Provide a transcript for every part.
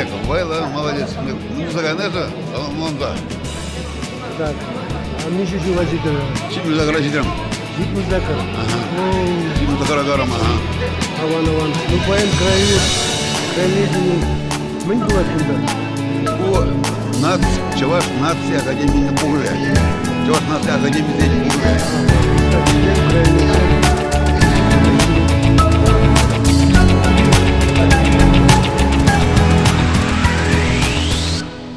Человек вӑйлӑ, молодец. Ну, загонеса, ӑнланса. Так, а миҫе ҫула ҫитрӗн? 78 ҫитрӗм. 78? Ага. 78 карӑм, ага. Аван, аван. Ну, паян краевед, краеведение мӗн пулать кунта? Ку нац, Чӑваш наци академийӗн пухӑвӗ. Чӑваш наци академийӗн пухӑвӗ. Краеведсем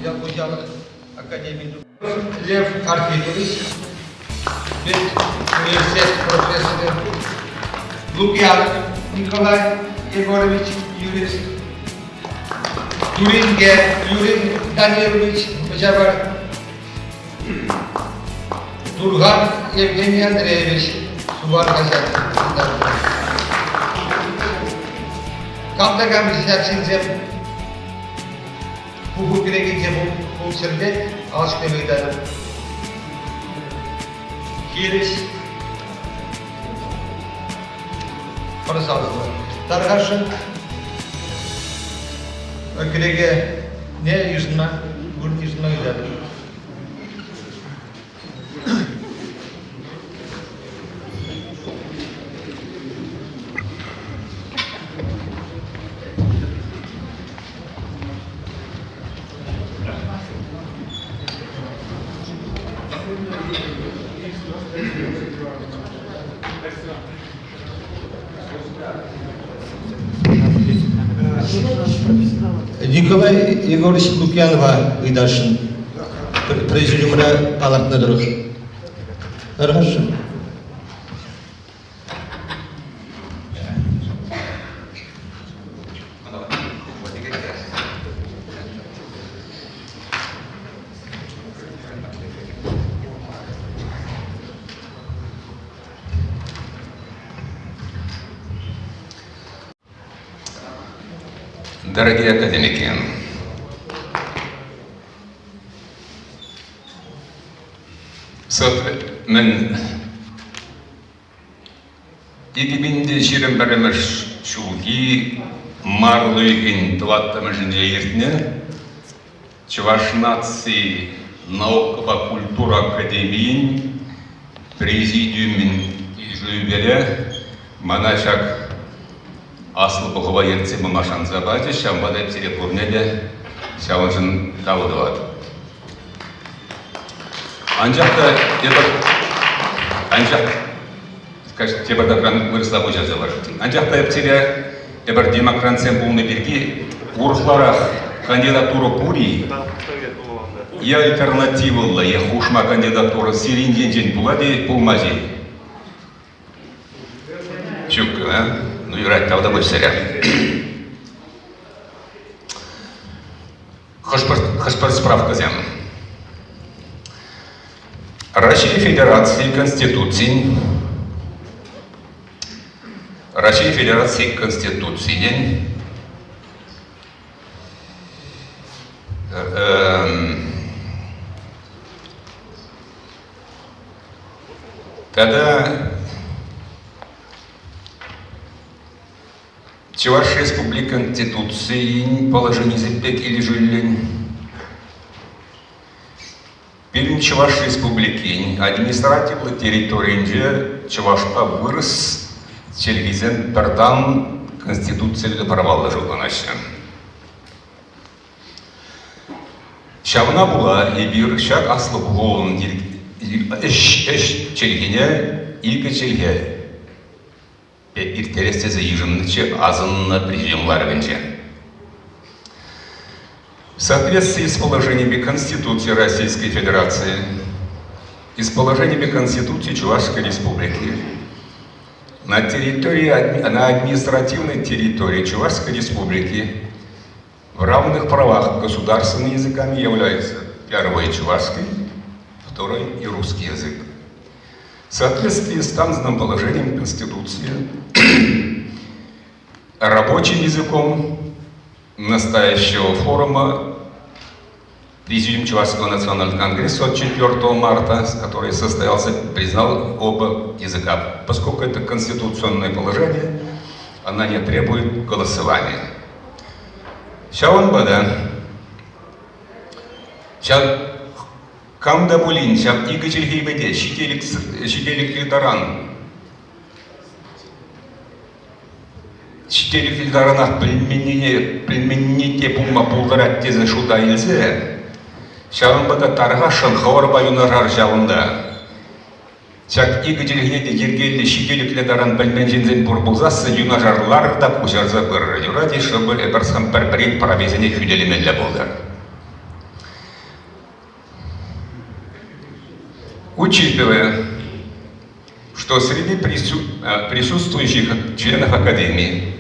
Ял хуҫалӑх академийӗн Лев Архипович, университет профессорӗ, Лукьянов Николай Егорович, юрист, Туринге Юрий Данилович, мӑчавар, Турхан Евгений Андреевич, Сувар хаҫат редакторӗ. Кам та кам ҫак ҫынсем Пуху кӗрекинче пулччӑр пек алшкӑн ыйтатӑп. Хирӗҫ пӑрсасӑр. Тархасшӑн кӗрекене йышӑнма, вырӑн йышӑнма ыйтатӑп. Николай Егорович Лукьянова ыйтасшӑн. Президиумра палӑртнӑ тӑрӑх. Хорошо. Дорогие академики, мӗн 2021 ҫулхи март уйӑхӗн тӑваттӑмӗшӗнче иртнӗ Чӑваш наци наукӑпа культура академийӗн президиумӗн килӗшӳпе мана ҫак аслӑ пухӑва ертсе пыма шанса пачӗҫ, ҫавӑнпа та эп сире пурне те ҫавӑншӑн тав тӑватӑп. Анчах та тепӗр анчах тепӗртакран вырӑсла куҫарса ларать. Анчах та эп сире эпир демократсем пулнӑ пирки урӑхларах кандидатура пур-и е альтернативӑллӑ е хушма кандидатура сирӗн енчен пулать-и, пулмасть-и? Ҫук, а? Ну, юрать, тавтапуҫ сире. Хӑш-пӗр справкӑсем. Раҫҫей Федераци Конституцин Раҫҫей Федераци Конституцийӗн тата Чӑваш Республикин Конституцийӗн положенийӗсемпе килӗшӳллӗн пирӗн Чӑваш Республикин административлӑ территорийӗнче чӑвашпа вырӑс чӗлхисем пӗртан конституциллӗ праваллӑ шутланаҫҫӗ. Ҫавна пула эпир ҫак аслӑ пухӑвӑн ӗҫ чӗлхине икӗ чӗлхе ирттерес тесе йышӑннӑччӗ асӑннӑ президиум ларӑвӗнче. В соответствии с положениями Конституции Российской Федерации и с положениями Конституции Чувашской Республики на территории, на административной территории Чувашской Республики в равных правах государственными языками являются первый чувашский, второй и русский язык. В соответствии с указанным положением Конституции рабочим языком настоящего форума Президиум Чувашского национального конгресса от 4 марта, который состоялся, признал оба языка. Поскольку это конституционное положение, она не требует голосования. Ҫавӑнпа та ҫав кам та пулин ҫав икӗ чӗлхепе те ҫителӗклӗ таран ҫителӗклӗ таранах пӗлменнине пӗлменни те пулма пултарать тесе шута илсе ҫавӑнпа та тархасшӑн хӑвӑрпа юнашар ҫавӑнта Ҫак икӗ чӗлхене те йӗркеллӗ ҫителӗклӗ таран пӗлмен ҫынсем пур пулсассӑн юнашар лар та куҫарса пыр. Юрать-и, шӑпӑр эпир пӗр-пӗрин прависене хӳтӗлемелле пултӑр. Учитывая, что среди присутствующих членов Академии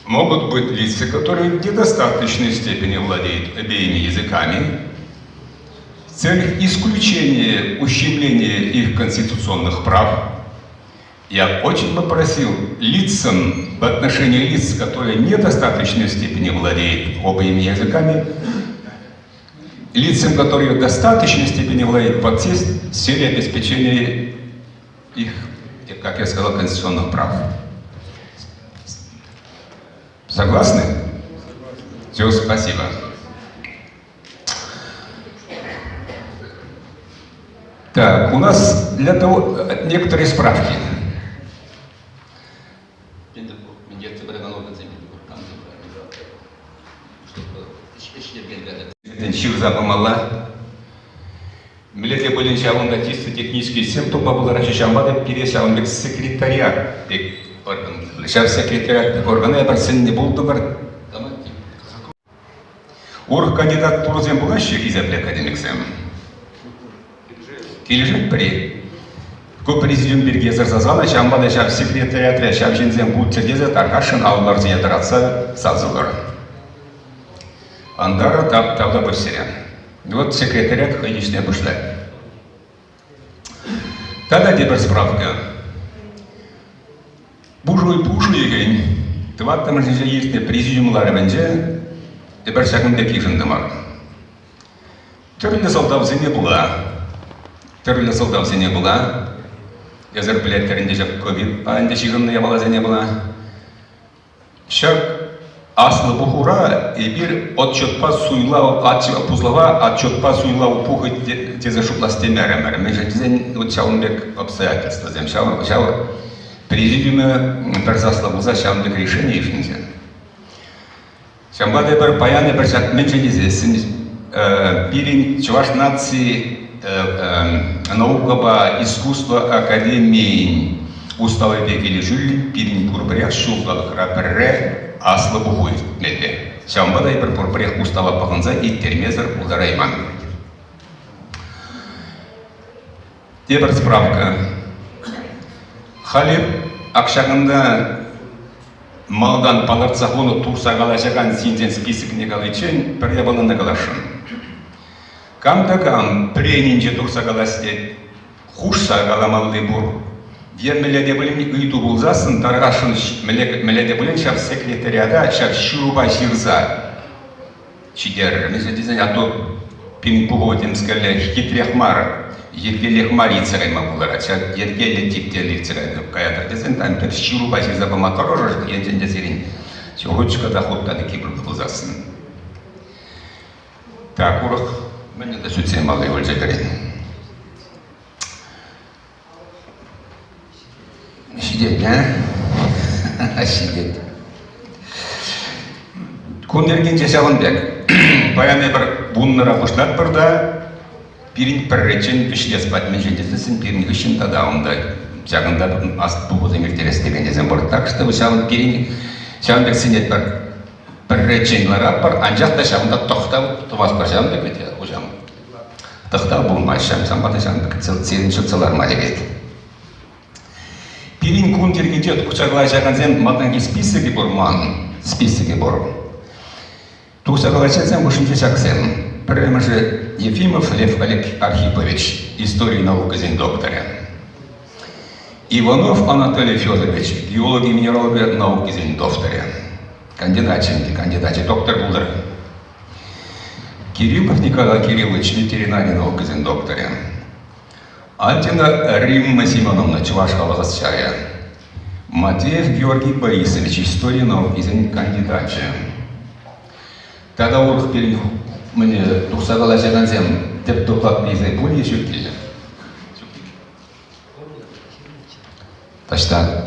могут быть лица, которые в недостаточной степени владеют обеими языками, в целях исключения ущемления их конституционных прав, я очень бы просил лицам, в отношении лиц, которые в недостаточной степени владеют обоими языками, лицам, которые в достаточной степени владеют, подсесть в сфере обеспечения их, как я сказал, конституционных прав. Согласны? Все, спасибо. Так, у нас для того некоторые справки. Ҫырса пымалла. Мӗнле те пулин ҫавӑнта чисто технический ӗҫсем тупма пултараҫҫӗ, ҫавӑнпа та пире ҫавӑн пек секретариат пек орган. Ҫав секретариат пек органа эпир сӗннӗ пултӑмӑр. Урӑх кандидатурӑсем пулаҫҫӗ хисеплӗ академиксем? Килӗшетпӗр-и? Ку президиум пирки сӑрса ҫавӑнпа та ҫав секретариатра ҫав ҫынсем пулччӑр тесе тархасшӑн аллӑрсене тӑратса сасӑлӑр. Антара тап-тавта сире. Вот секретариат хӑй ӗҫне пуҫлать. Тата тепӗр справка. Пуш уйӑхӗн тӑваттӑмӗшӗнче иртнӗ президиум ларӑвӗнче эпир ҫакӑн пек йышӑнтӑмӑр. Тӗрлӗ сӑлтавсене пула, тӗрлӗ сӑлтавсене пула, эсӗр пӗлеттӗр ӗнтӗ ҫак ковидпа ӗнтӗ ҫыхӑннӑ япаласене пула, Ҫак аслӑ пухура эпир отчетпа суйлав пуслӑха отчетпа суйлав пухӑ тесе шутлас темерӗмӗр. Мӗншӗн тесен вот ҫавӑн пек обстоятельствӑсем, ҫав, ҫав президиумӗ пӗр саслӑ пулса ҫавӑн пек решени йышӑнчӗ. Ҫавӑнпа та эпир паян эпир ҫак мӗншӗн тесессӗн пирӗн Чӑваш наци наукӑпа искусство академийӗн уставӗпе килӗшӳллӗн пирӗн пурпӗрех ҫулталӑкра пӗрре аслӑ пуху иртмелле. Ҫавӑнпа та эпир пурпӗрех устава пӑхӑнса ирттермесӗр пултарайман. Тепӗр справка. Халӗ ак ҫакӑнта малтан палӑртса хунӑ тухса калаҫакан ҫынсен списокне каличчен пӗр япалана каласшӑн. Кам та кам пренинче тухса калас тет, хушса каламалли пур. Е мӗнле те пулин ыйту пулсассӑн тархасшӑн мӗнле те пулин ҫав секретариата ҫав ҫырупа ҫырса ҫитерӗр. Мӗншӗн тесен а то пин пуху темскерле хитрех мар, йӗркеллех мар иртсе кайма пултарать. Ҫак йӗркеллӗ типтерлӗ иртсе каятӑр тесен там пӗр ҫырупа ҫырса пама тӑрӑшӑр, енчен те сирӗн ручка та хут та кирлӗ пулсассӑн. Так, урӑх мӗн те сӳтсе малли пулчӗ пирӗн. Ҫитет, а? Ҫитет. Кун йӗркинче ҫавӑн пек. Паян эпир вуннӑра пуҫлатпӑр та пирӗн пӗрреччен вӗҫлес пать мӗншӗн тесессӗн пирӗн хыҫҫӑн тата унта ҫакӑнта пухусем ирттерес текенсем пур. Так что ҫавӑн пирӗн ҫавӑн пек сӗнетпӗр. Пӗрреччен ларатпӑр, анчах та ҫавӑнта тӑхтав тӑватпӑр ҫавӑн пек вӗт, хуҫам. Тӑхтав пулмасть, ҫавӑнпа та ҫавӑн пек сирӗн чӑтса ларма лекет. Пирӗн кун йӗркинче тухса калаҫакансем малтанхи списокӗ пур ман, списокӗ пур. Тухса калаҫакансем хушшинче ҫаксем. Пӗрремӗшӗ Ефимов Лев Олег Архипович, истори наукисен докторӗ. Иванов Анатолий Федорович, геологи минералогия наукисен докторӗ. Кандидачӗ ӗнтӗ, кандидачӗ доктор пултӑр. Кириллов Николай Кириллович ветеринари наукисен докторӗ. Альтина Римма Семеновна чӑваш халӑх ӑсчахӗ. Матвеев Георгий Борисович истори наукисен кандидачӗ. Тата урӑх пирӗн мӗне тухса калаҫакансем тӗп доклад пулӗ ҫук-и? Таҫта.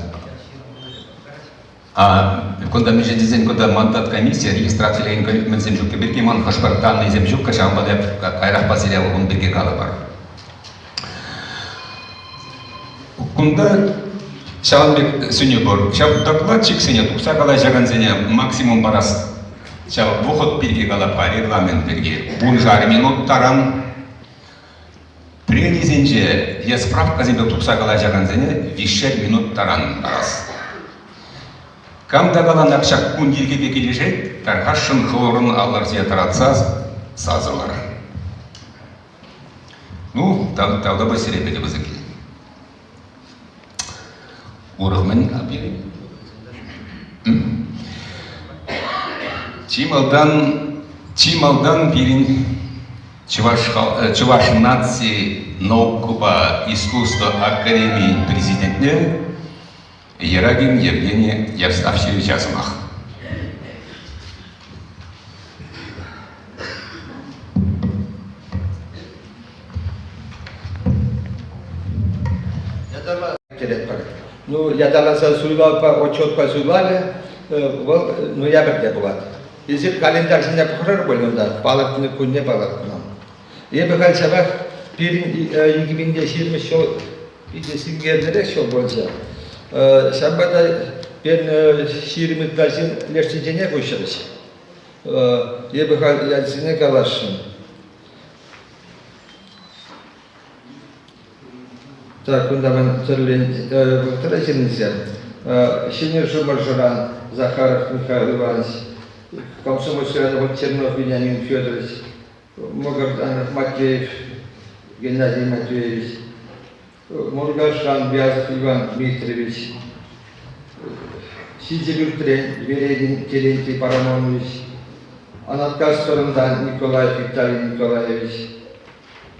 А кунта мӗншӗн тесен кунта мандат комиссия регистрациленӗ мӗнсем ҫукки пирки ман хӑш-пӗр даннӑйсем ҫуккӑ, ҫавӑнпа та каярахпа сире ун пирки калӑпӑр. Кунта ҫавӑн пек сӗнӳ пур. Ҫав докладчиксене, тухса калаҫакансене максимум парас ҫав вӑхӑт пирки калап-ха, регламент пирки. Вуншар минут таран пренисенче е справкӑсемпе тухса калаҫакансене виҫшер минут таран парас. Кам та каланах ҫак кун йӗркипе килӗшет, тархасшӑн хӑвӑрӑн аллӑрсене тӑратса сасӑлӑр. Ну, тавтапуҫ сире питӗ пысӑкки. Урӑх мӗн пирӗн? Чи малтан, чи малтан пирӗн Чӑваш, Чӑваш наци наукӑпа искусство академийӗн президентне Ерагин Евгений Евстафьевича сӑмах. Теретпӗр. Ну, ятарласа суйлавпа, отчетпа суйлавӗ вӑл ноябрьте пулать. Эсир календарь ҫине пӑхрӑр пуль унта, палӑртнӑ кунне палӑртнӑ. Эпӗ халь ҫапах пирӗн 2020 ҫул питӗ синкерлӗрех ҫул пулчӗ. Ҫавӑнпа та пирӗн 20 ытла ҫын леш тӗнчене куҫрӗҫ. Эпӗ халь ячӗсене каласшӑн. Так, кунта ман тӗрлӗ вӑхӑтра ҫырнисем. Ҫӗнӗ Шӑмӑршӑран Захаров Михаил Иванович, Комсомольскран Чернов Вениамин Федорович, Мӑкӑртанов Матвеев Геннадий Матвеевич, Муркашран Вязов Иван Дмитриевич, Ҫичӗпӳртрен Вередин Терентий Парамонович, Анаткас Тӑрӑнтан Николаев Виталий Николаевич,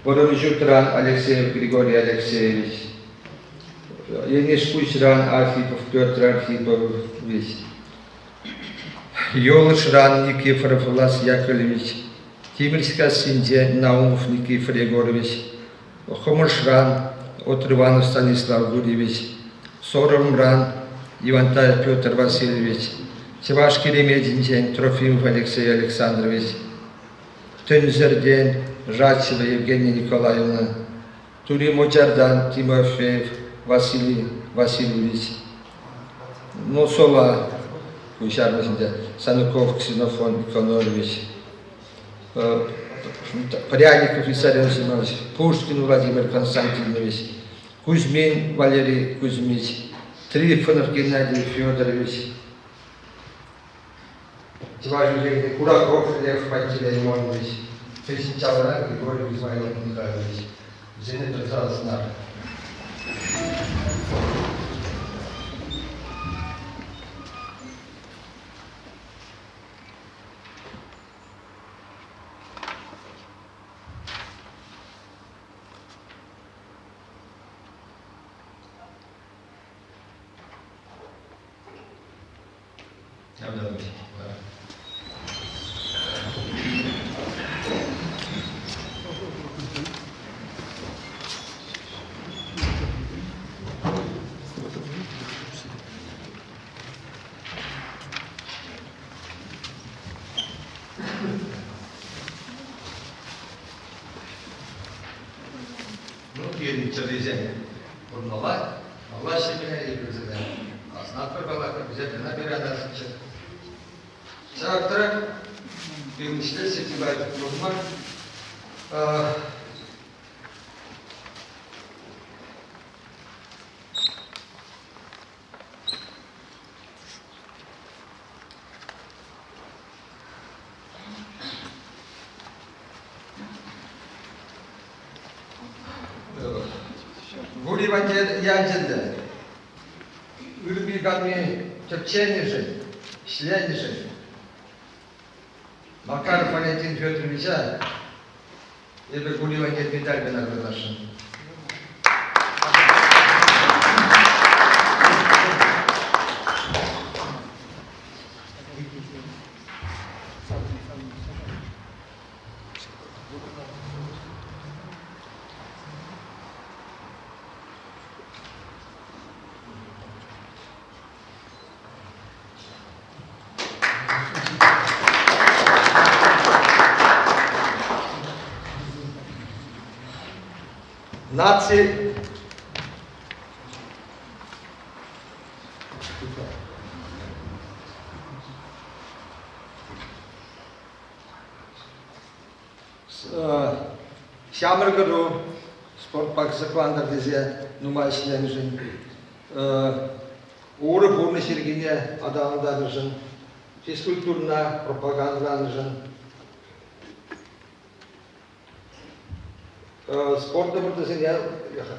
Вӑрӑмҫуртран Алексеев Григорий Алексеевич, Енӗшпуҫран Архипов Петр Архипович, Йолӑшран Никифоров Влас Яковлевич, Тимӗрҫкассинче Наумов Никифор Егорович, Хӑмӑшран Отрыванов Станислав Гурьевич, Сорӑмран Ивантаев Петр Васильевич, Чӑваш Киреметӗнчен Трофимов Алексей Александрович, Тӗнсӗртен Жачева Евгения Николаевна, Тури Мочартан Тимофеев Василий Васильевич, Носова куҫарнӑ Сануков Ксенофон Никонорович, Пряников Виссарион Семенович, Пушкин Владимир Константинович, Кузьмин Валерий Кузьмич, Трифонов Геннадий Федорович, Чӑваш Енри Кураков Лев Пантелеймонович, Хӗҫ-Чалра Григорий Измайлов Михайлович. Вӗсене тӑрса асӑнар. Ну, пирӗн чӗррисем пурӑнмалла, алла ҫиме эпир Асӑнатпӑр паллах, вӗсем кӑна пире асӑнччӑр. Ҫав тӑрӑх пирӗн ӗҫлес фестиваль пулма Гурий ячӗллӗ ырми-канми тӗпченӗшӗн, ӗҫленӗшӗн Макаров Валентин Федоровича эпӗ Гурий Иванович медальпе наградӑласшӑн. Наци Ҫамрӑк ӑру спортпа кӑсӑклантӑр тесе нумай ӗҫленӗшӗн, урӑ пурнӑҫ йӗркине аталантарнӑшӑн, физкультурӑна пропагандӑланӑшӑн, спорт ӑмӑртусене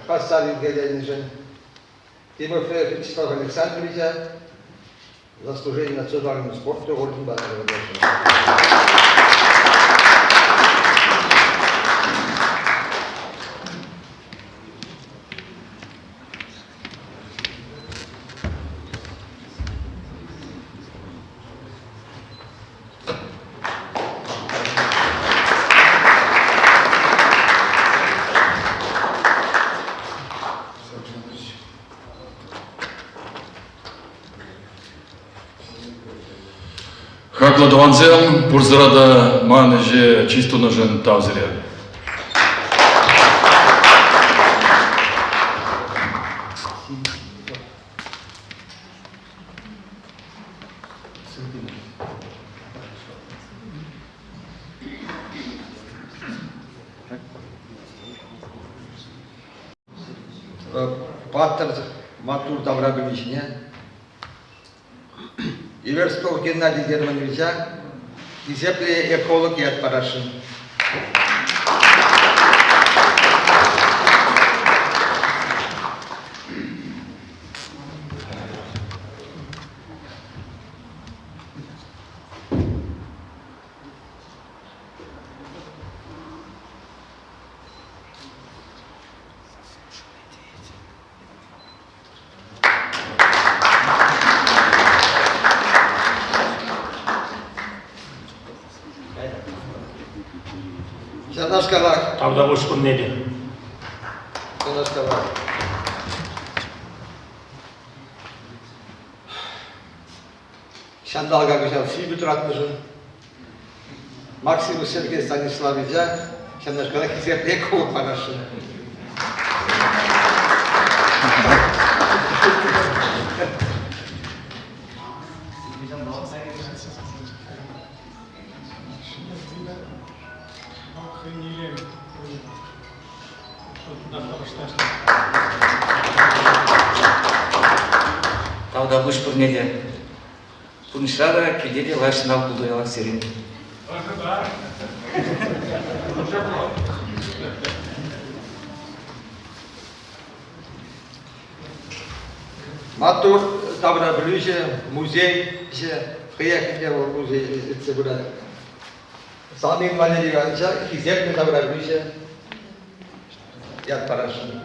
хастар йӗркеленӗшӗн Тимофеев Вячеслав Александровича за служение национальному спорту орденпа наградован. Хаклӑ тӑвансем, пурсӑра та ман ӗҫе чыс тунӑшӑн тав сире. Паттӑр маттур таврапӗлӳҫине Иверсков Геннадий Германовича хисеплӗ эколог ят парасшӑн. Ҫавнашкалах. Тавтапуҫ кунне те. Ҫавнашкалах. Ҫанталӑка кӑҫал сивӗ тӑратнӑшӑн Максимов Сергей Станиславовича ҫавнашкалах хисепле кӑмӑл парасшӑн. Тавтапуҫ пурне те. Пурнӑҫра та, килте те лайӑх сӑнав пултӑр ялан сирӗн. Маттур таврапӗлӳҫӗ, музейҫӗ, хӑех ӗнтӗ вӑл музей ертсе пырать. Салмин Валерий Ивановича хисеплӗ таврапӗлӳҫӗ ят парасшӑн.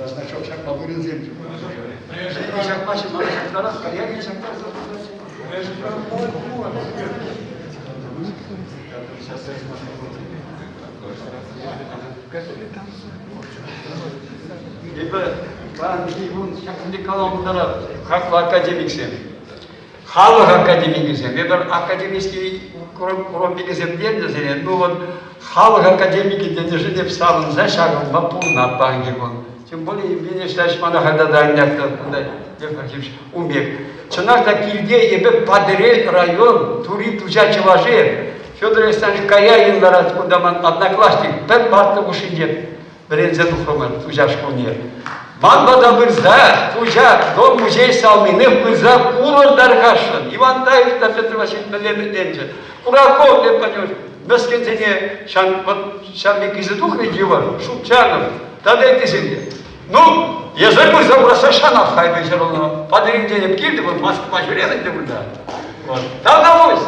Значок ҫакма вырӑнсем ҫакмаҫҫӗ, мана ҫактарас, карьере ҫактарса. Эпӗ паянхи кун ҫакӑн пек калама пултаратӑп. Хаклӑ академиксем, халӑх академикӗсем, эпир академический куром пекӗсем тенӗ ну вот халӑх академикӗ тенӗшӗн эп савӑнса ҫакӑнпа пурӑнап паянхи кун. Тем более Евгений Ильич мана хальта та аннякта Лев Архипович ун пек. Чӑнах та килте эпӗ Патӑрьел район Тури Туҫа чӑвашӗ Федор Александрович Каягин ларать кунта ман одноклассник, пӗр парта хушшинче вӗренсе тухрӑмӑр Туҫа шкулне. Ман пата пырса Туҫа дом музей салмине пырса курӑр тархасшӑн. Иван Таев та Петр Васильевич мӗнле ӗмӗтленчӗ. Кураков Лев Владимирович мӗскӗнсене ҫан, вот, ҫав пек килсе тухрӗ йывӑр, Шупчанов тата ыттисем те. Ну, эсӗ пырса курасса шанах хайпе ҫырӑлнӑ. Патӑрьелтен эп килтӗм, вот Москва ҫӳрен ӗнтӗ кунта. Вот. Тавтапуҫ!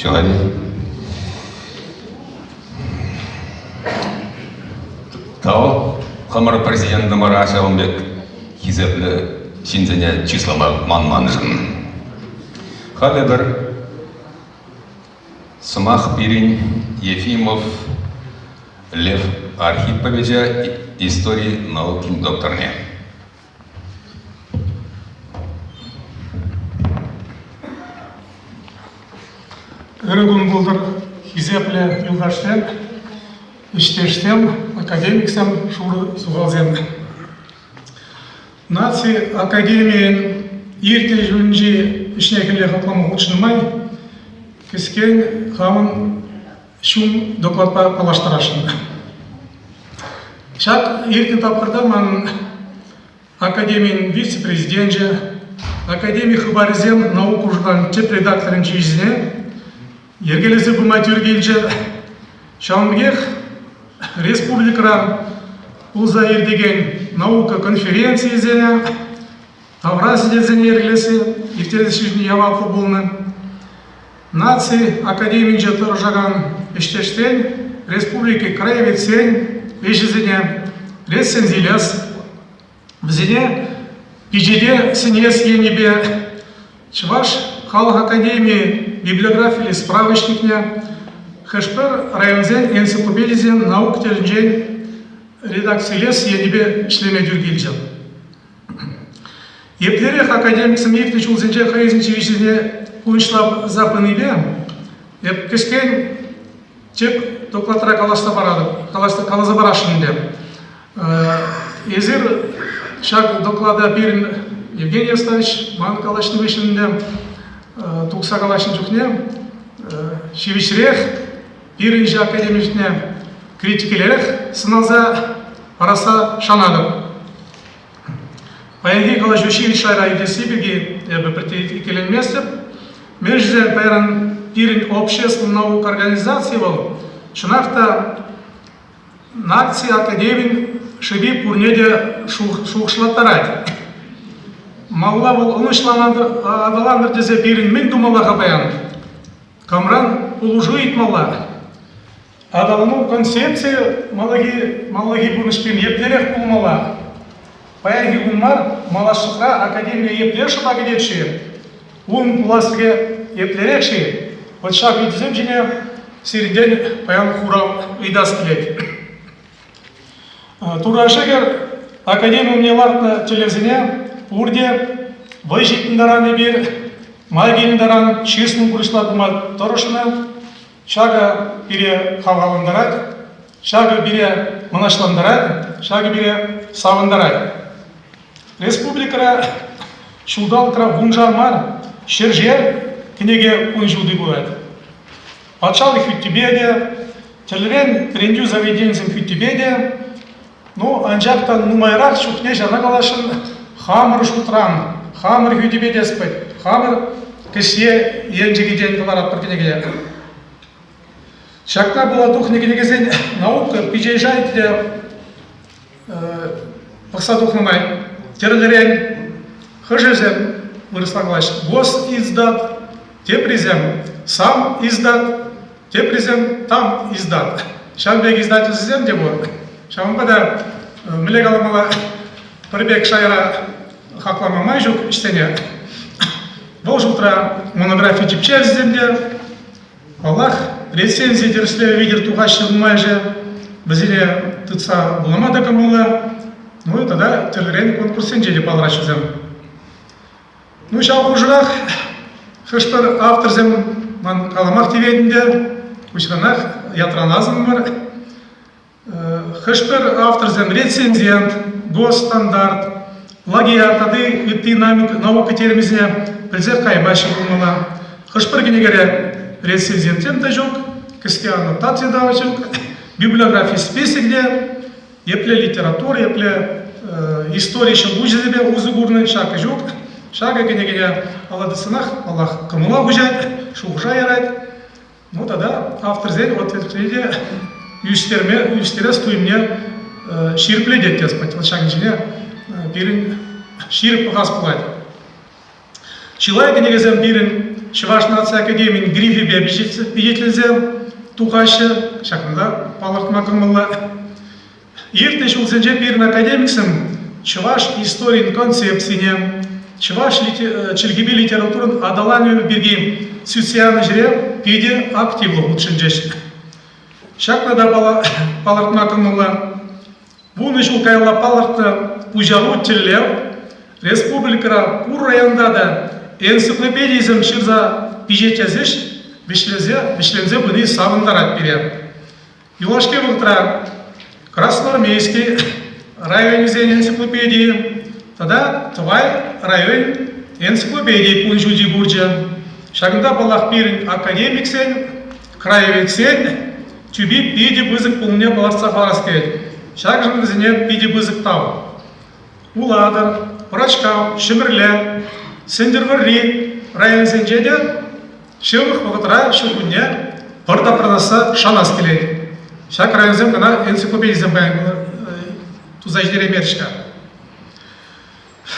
Чылай. Тав хамӑр президентӑмӑра ҫавӑн пек хисеплӗ ҫынсене чыслама манманшӑн. Халӗ пӗр сӑмах пирӗн Ефимов Лев Архиповича истори наукин докторне. Ырӑ кун пултӑр, хисеплӗ юлташсем, ӗҫтешсем, академиксем, шурӑ сухалсем. Наци академийӗн иртнӗ ҫулӗнчи ӗҫне-хӗле хаклама хутшӑннӑ май кӗскен хамӑн ҫум докладпа паллаштарасшӑн. Ҫак иртнӗ тапхӑрта манӑн Академин вице-президенчӗ, Академи хыпарӗсем наука журналӗн тӗп редакторӗн тивӗҫне йӗркелесе пыма тӳр килчӗ. Ҫавӑн пекех республикӑра пулса иртекен наука конференцийӗсене, тавра сӗтелсене йӗркелесе ирттерессишӗн яваплӑ пулнӑ. Наци академийӗнче тӑрӑшакан ӗҫтешсен, республика краеведсен ӗҫӗсене рецензилес, Вӗсене пичете сӗнес енӗпе Чӑваш халӑх академийӗ библиографиллӗ справочникне, хӑш-пӗр районсен энциклопедисен наука тӗлӗнчен редакцилес енӗпе ӗҫлеме тӳр килчӗ. Еплерех академиксем иртнӗ ҫулсенче хӑйсен тивӗҫӗсене пурнӑҫласа пынипе эп кӗскен тӗп докладра калаҫса паратӑп, каласа парасшӑн ӗнтӗ. Эсир ҫак доклада пирӗн Евгений Александрович ман калаҫнӑ хыҫҫӑн ӗнтӗ тухса калаҫнӑ чухне ҫивӗчрех пирӗн ҫак академичне критикелерех сӑнаса парасса шанатӑп. Паянхи калаҫу ҫивӗч шайра иртесси пирки эпӗ пӗртте иккӗленместӗп. Мӗншӗн паян пирӗн общество наука организацийӗ вӑл чӑнах та Наци академин шӑпи пурне те шухӑшлаттарать. Малалла вӑл ӑнӑҫлӑ аталантӑр тесе пирӗн мӗн тумалла-ха паян? Камран пулӑшу ыйтмалла? Аталану концепцийӗ малаллахи, малаллахи пурнӑҫ пирӗн еплерех пулмалла? Паянхи кун мар, малашлӑхра академие епле шӑпа кӗтет-ши? Ун пуласлӑхӗ еплерех-ши? Вӑт ҫак ыйтусем ҫине сирӗнтен паян хурав ыйтас килет. Турра шӗкӗр, академи умне лартнӑ тӗллевсене пурте вӑй ҫитнӗ таран эпир май килнӗ таран чыслӑн пурнӑҫла тума тӑрӑшнӑ. Ҫакӑ пире хавхалантарать, ҫакӑ пире мӑнаҫлантарать, ҫакӑ пире савӑнтарать. Республикӑра ҫулталӑкра вуншар мар, ҫӗршер кӗнеке кун ҫути курать. Патшалӑх хӳттипе те, тӗрлӗрен вӗрентӳ заведенийӗсен хӳттипе те, ну, анчах та нумайрах чухне ҫавна каласшӑн, хамӑр шутран, хамӑр хӳттипе теспӗт, хамӑр кӗсье енчӗкӗнчен кӑларатпӑр кӗнеке. Ҫакна пула тухнӑ кӗнекесен наука пичет шайӗ те пӑхса тухнӑ май тӗрлӗрен хӑшӗсем вырӑсла калаҫ госиздат, теприсем сам издат, теприсем там издат. Ҫавӑн пек издательствӑсем те пур. Ҫавӑнпа та мӗнле каламалла, пӗр пек шайра хаклама май ҫук ӗҫсене. Вӑл шутра монографи тӗпчевҫисем те, Паллах, рецензи тӗрӗслевӗ витӗр тухаҫҫӗ нумайӑшӗ. Вӗсене тытса вулама та кӑмӑллӑ. Ну тата тӗрлӗрен конкурссенче те палӑраҫҫӗ вӗсем. Ну, ҫав хушӑрах хӑш-пӗр авторсем ман каламах тивет ӗнтӗ, куҫранах ятран асӑнмӑр. Хӑш-пӗр авторсем рецензент, госстандарт, плагиат тата ытти наука терминсене пӗлсех каймаҫҫӗ пулмалла. Хӑш-пӗр кӗнекере рецензентсем те ҫук, кӗске аннотаци та ҫук, библиографи списокӗ те, епле литература, епле истори ҫӑлкуҫӗсемпе усӑ курнӑ ҫакӑ ҫук. Ҫакӑ кӗнекене алла тытсанах, паллах, кӑмӑла хуҫать, шухӑша ярать. Ну тата авторсен ответне те ӳстерме, ӳстерес туйӑмне ҫирӗплетет те вот ҫакӑн ҫине пирӗн ҫирӗп пӑхас пулать. Чылай кӗнекесем пирӗн Чӑваш наци академийӗн грифӗпе пичетленсе тухаҫҫӗ. Ҫакна палӑртма кӑмӑллӑ. Иртнӗ ҫулсенче пирӗн академиксем чӑваш историйӗн концепцине, чӑваш чӗлхипе литературӑн аталанӑвӗ пирки сӳтсе явнӑ ҫӗре питӗ активлӑ хутшӑнчӗҫ. Ҫакна та палӑртма кӑмӑллӑ. 10 ҫул каялла палӑртнӑ пуҫару тӗллев республикӑра пур районта та энциклопедисем ҫырса пичетлесе вӗҫленсе пыни савӑнтарать пире. Юлашки вӑхӑтра Красноармейски районӗсен энциклопедийӗ тата Тӑвай район энциклопедийӗ кун ҫути курчӗ. Ҫакӑнта, паллах, пирӗн академиксен, краеведсен тӳпи питӗ пысӑк пулнине палӑртса хӑварас килет. Ҫакӑншӑн вӗсене питӗ пысӑк тав. Улатӑр, Пӑрачкав, Ҫӗмӗрле, Сӗнтӗрвӑрри районӗсенче те ҫывӑх вӑхӑтра ҫуркунне пӑр тапранасса шанас килет. Ҫак районсем кӑна энциклопедисем туса ҫитереймерӗҫ-ха.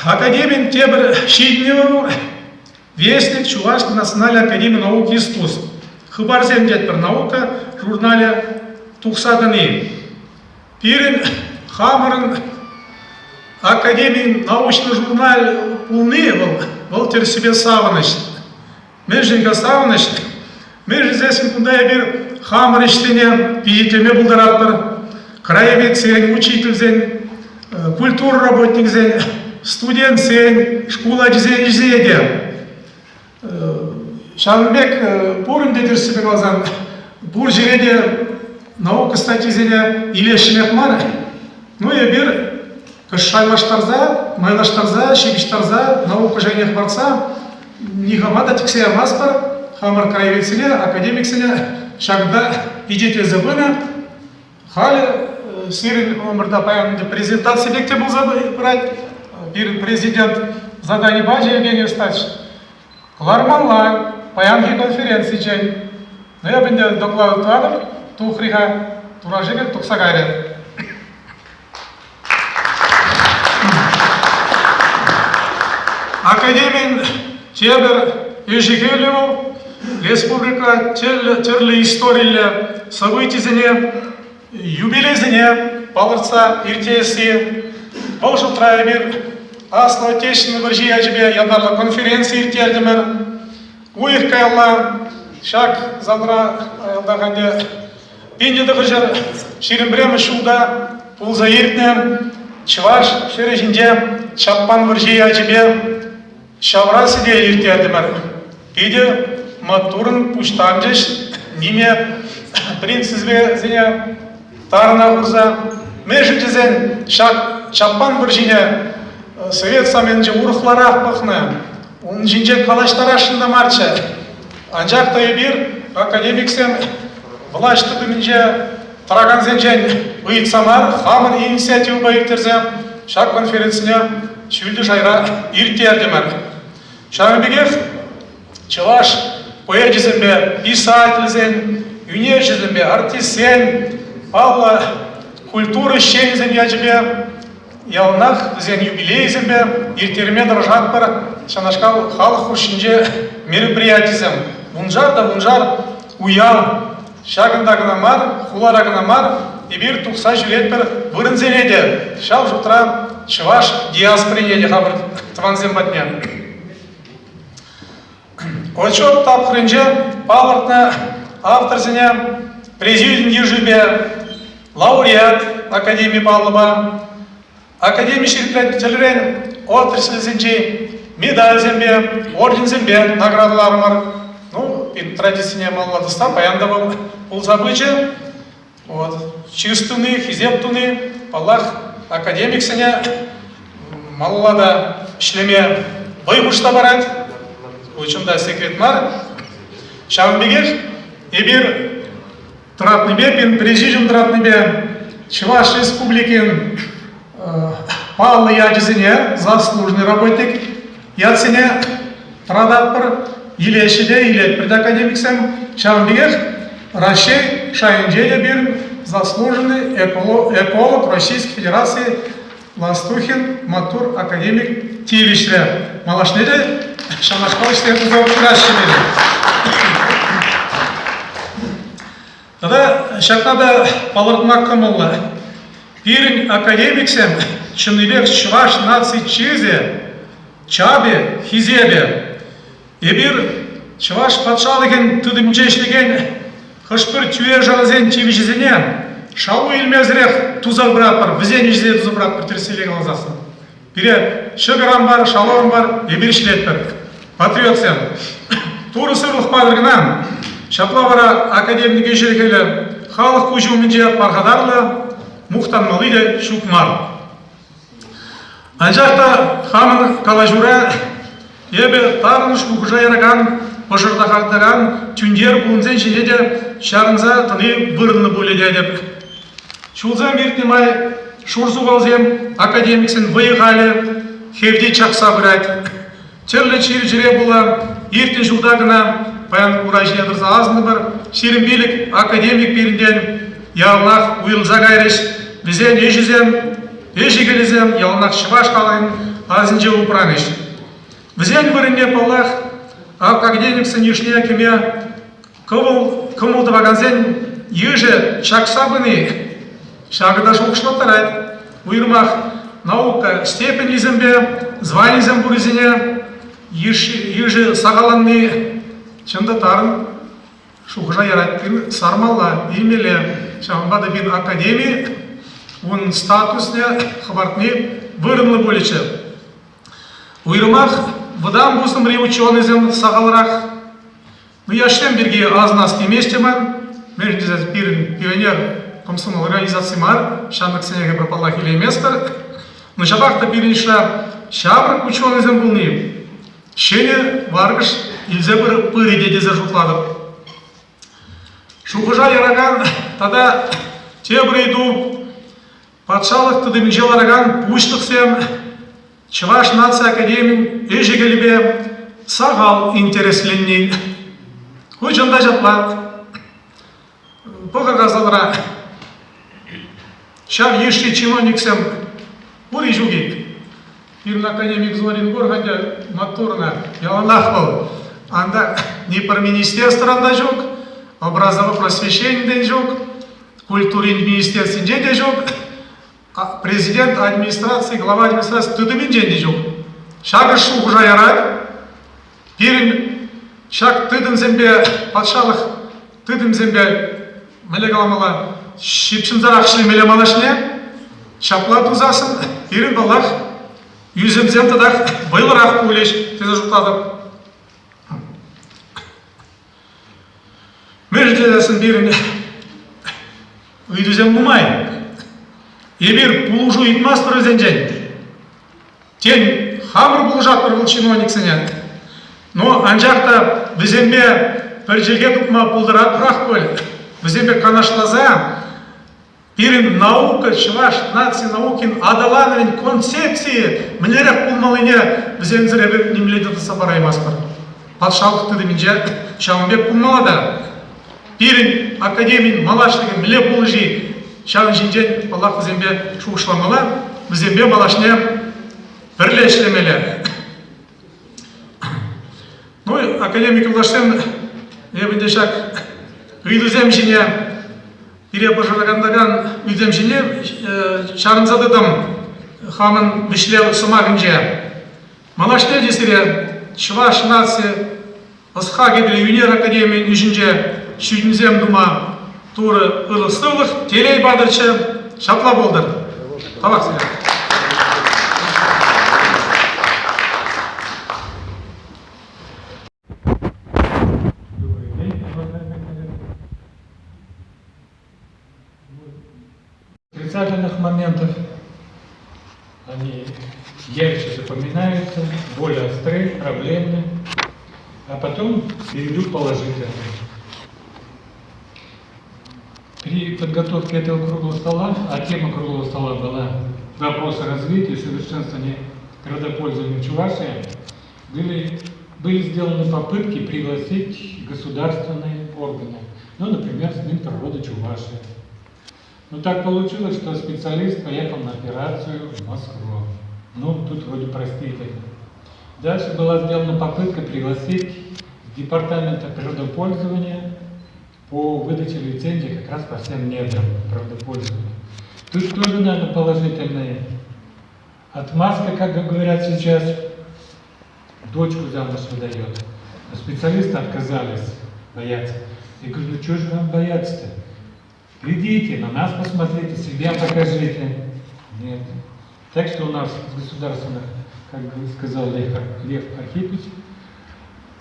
Академин тепӗр ҫитӗнӗвӗ Вестник Чувашской национальной академии наук и искусств. Хыпарсем тетпӗр наука журналӗ тухса тӑни. Пирӗн хамӑрӑн академин научный журнал пулни вӑл, вӑл тӗрӗссипе савӑнӑҫ. Мӗншӗн-ха савӑнӑҫ? Мӗншӗн тесен кунта эпир хамӑр ӗҫсене пичетлеме пултаратпӑр. Краеведсен, учительсен, культура работникӗсен, студентсен, шкул ачисен ӗҫӗсене те. Ҫавӑн пек пур ӗнтӗ тӗрӗссипе каласан, пур ҫӗре те наука статйисене илесшӗнех мар. Ну, эпир шайлаштарса, майлаштарса, ҫыпӑҫтарса, наука шайне хӑпартса никама та тӗксе ямастпӑр. Хамӑр краеведсене, академиксене ҫакӑнта пичетлесе пынӑ. Халӗ сирӗн умӑрта паян ӗнтӗ презентаци пек те пулса пырать. Пирӗн президент задани пачӗ Евгений Евстафьевич. Кӑлармалла паянхи конференцичен. Ну, эп ӗнтӗ доклад тӑватӑп, тухрӗ-ха, тураши пек тухса кайрӗ. Академин тепӗр ӗҫӗ-хӗлӗ вӑл республика тӗрлӗ историллӗ событисене, юбилейсене палӑртса ирттересси. Вӑл шутра эпир Аслӑ Отечественнӑй вӑрҫи ячӗпе ятарлӑ конференци ирттертӗмӗр. Уйӑх каялла ҫак залра аялтаханне 1921 ҫулта пулса иртнӗ чӑваш ҫӗрӗ ҫинче Чаппан вӑрҫи ячӗпе ҫавра сӗтел ирттертӗмӗр. Питӗ маттурӑн пуҫтарчӗҫ ниме принципӗсене тарӑна хурса. Мӗншӗн тесен ҫак Чаппан вӑрҫине совет саманинче урӑхларах пӑхнӑ. Ун ҫинчен калаҫтарасшӑн та марччӗ. Анчах та эпир, академиксем, влаҫ тытӑмӗнче тӑракансенчен ыйтса мар, хамӑр инициативӑпа ирттерсе ҫак конференцине ҫӳллӗ шайра ирттертӗмӗр. Ҫавӑн пекех чӑваш поэчӗсемпе писательсен, ӳнерҫӗсемпе артистсен, паллӑ культура ӗҫченӗсен ячӗпе яланах вӗсен юбилейӗсемпе ирттерме тӑрӑшатпӑр ҫавнашкал халӑх хушшинче мероприятисем. Вуншар та вуншар уяв ҫакӑнта кӑна мар, хулара кӑна мар, эпир тухса ҫӳретпӗр вырӑнсене те, ҫав шутра чӑваш диаспорине те хамӑр тӑвансем патне. Отчет тапхӑрӗнче палӑртнӑ авторсене президиум йышӗпе лауреат академи паллӑпа, академи ҫирӗплетнӗ тӗлрен отрасльсенчи медальсемпе, орденсемпе наградӑларӑмӑр. Ну, традицине малалла тӑсса паян та вӑл пулса пычӗ. Вот. Чыс туни, хисеп туни, паллах, академиксене малалла та ӗҫлеме вӑй хушса парать. Ку чӑн та секрет мар. Ҫавӑн пекех эпир тӑратнипе, пирӗн президиум тӑратнипе Чӑваш Республикин паллӑ ячӗсене заслуженный работник ятсене тӑрататпӑр, илеҫҫӗ те илетпӗр те академиксем. Ҫавӑн пекех Раҫҫей шайӗнче те пирӗн заслуженный эколог Российской Федерации Ластухин маттур академик тивӗҫлӗ. Малашне те Ҫавнашкал ӗҫсем туса пыраҫҫӗ пирӗн. Тата ҫакна та палӑртма кӑмӑллӑ. Пирӗн академиксем чӑннипех чӑваш наци чысӗ, чапӗ, хисепӗ. Эпир Чӑваш патшалӑхӗн тытӑмӗнче ӗҫлекен хӑш-пӗр тӳре-шарасен тивӗҫӗсене шалу илмесӗрех туса пыратпӑр, вӗсен ӗҫӗсене туса пыратпӑр тӗрӗссипе каласассӑн. Пире ҫӑкӑр ан пар, шалу ан пар, эпир ӗҫлетпӗр. Патриотсем, Турӑ сывлӑх патӑр кӑна. Ҫапла вара академик ӗҫӗ-хӗлӗ халӑх куҫӗ умӗнче пархатарлӑ, мухтанмалли те ҫук мар. Анчах та хамӑн калаҫура эпӗ тарӑн шухӑша яракан, пӑшӑрхантаракан тӳнтер пулӑмсем ҫине те чарӑнса тӑни вырӑнлӑ пулӗ тетӗп. Ҫулсем иртнӗ май шурсухалсем академиксен вӑйӗ-халӗ хевте чакса пырать. Тӗрлӗ чир-чӗре пула иртнӗ ҫулта кӑна паян ура ҫине тӑрса асӑнтӑмӑр, 25 академик пирӗнтен яланах уйрӑлса кайрӗҫ. Вӗсен ӗҫӗсем, ӗҫӗ-хӗлӗсем яланах чӑваш халӑхӗн асӗнче упранӗҫ. Вӗсен вырӑнне, паллах, академиксен йышне кӗме кӑмӑл тӑвакансен йышӗ чакса пыни ҫакӑ та шухӑшлаттарать. Уйрӑмах наука степеньлисемпе званисем пуррисене йышӗ сахалланни чӑн та тарӑн шухӑша ярать. Пин сармалла, илмелле. Ҫавӑнпа та пин академи ун статусне хӑпартни вырӑнлӑ пулӗччӗ. Уйрӑмах вӑтам пусӑмри ученӑйсем сахалрах. Ну, яшсем пирки асӑнас темест те мар. Мӗншӗн тесен пирӗн пионер комсомол организаци мар, ҫамрӑксене эпир паллах илейместпӗр. Но ҫапах та пирӗн йышра ҫамрӑк ученӑйсем пулни ҫӗнӗ варкӑш илсе пырӗ те тесе шутлатӑп. Шухӑша яракан тата тепӗр ыйту патшалӑх тытӑмӗнче ларакан пуҫлӑхсем Чӑваш наци академийӗн ӗҫӗ-хӗлӗпе сахал интересленни. Ку чӑн та ҫапла. Пӑхӑр-ха залра. Ҫав йышши чиновниксем пур-и ҫук-и? Пирӗн академик Зорин пур ӗнтӗ маттурна. Яланах вӑл. Анда ни пӗр министерствӑран та ҫук, образово-просвещенин те ҫук, культурин министерствинче те ҫук, президент администраци, глава администраци тытӑмӗнчен те ҫук. Ҫакӑ шухӑша ярать. Пирӗн ҫак тытӑмсемпе, патшалӑх тытӑмсемпе, мӗнле каламалла, ҫыпҫӑнсарах ӗҫлемелле малашне. Ҫапла тусассӑн пирӗн, паллах, ӳсӗмсем татах вӑйлӑрах пулӗҫ тесе шутлатӑп. Мӗншӗн тесессӗн пирӗн ыйтусем нумай. Эпир пулӑшу ыйтмастпӑр вӗсенчен. Тен, хамӑр пулӑшатпӑр вӑл чиновниксене. Но анчах та вӗсемпе пӗр чӗлхе тупма пултаратпӑрах пуль. Вӗсемпе канашласа Пирӗн наука, чӑваш наци наукин аталанӑвӗн концепцийӗ мӗнлерех пулмаллине вӗсемсӗр эпир нимле те тӑсса параймастпӑр. Патшалӑх тытӑмӗнче ҫавӑн пек пулмалла та. Пирӗн академин малашлӑхӗ мӗнле пулнӑ-ши, ҫавӑн ҫинчен, паллах, вӗсемпе шухӑшламалла, вӗсемпе малашне пӗрле ӗҫлемелле. Ну, академик юлташсем, эпӗ те ҫак ыйтусем ҫине пире пӑшӑрхантаракан ыйтусем ҫине чарӑнса тӑтӑм хамӑн вӗҫлев сӑмахӗнче. Малашне те сире Чӑваш наци ӑс-хакӑлӗ ӳнер академийӗн ӗҫӗнче ҫитӗнӳсем тума Турӑ ырӑ-сывлӑх, телей патӑрччӗ. Ҫапла пултӑр. Тавах сире. Добрый день, уважаемые коллеги. Отрицательных моментов они ярче запоминаются, более остры, проблемны, а потом перейду к положительным. При подготовке этого круглого стола, а тема круглого стола была вопросы развития и совершенствования природопользования в Чувашии, были, были сделаны попытки пригласить государственные органы, ну, например, с Минприроды Чувашии. Но так получилось, что специалист поехал на операцию в Москву. Ну, тут вроде простительно. Дальше была сделана попытка пригласить Департамента природопользования по выдаче лицензии как раз по всем недрам природопользования. Тут тоже, наверное, положительные. Отмазка, как говорят сейчас, дочку замуж выдает. Но специалисты отказались бояться. Я говорю, ну чего же вам бояться-то? Придите, на нас посмотрите, себя покажите. Нет. Так что у нас с государственных, как сказал Лев, Лев Архипович,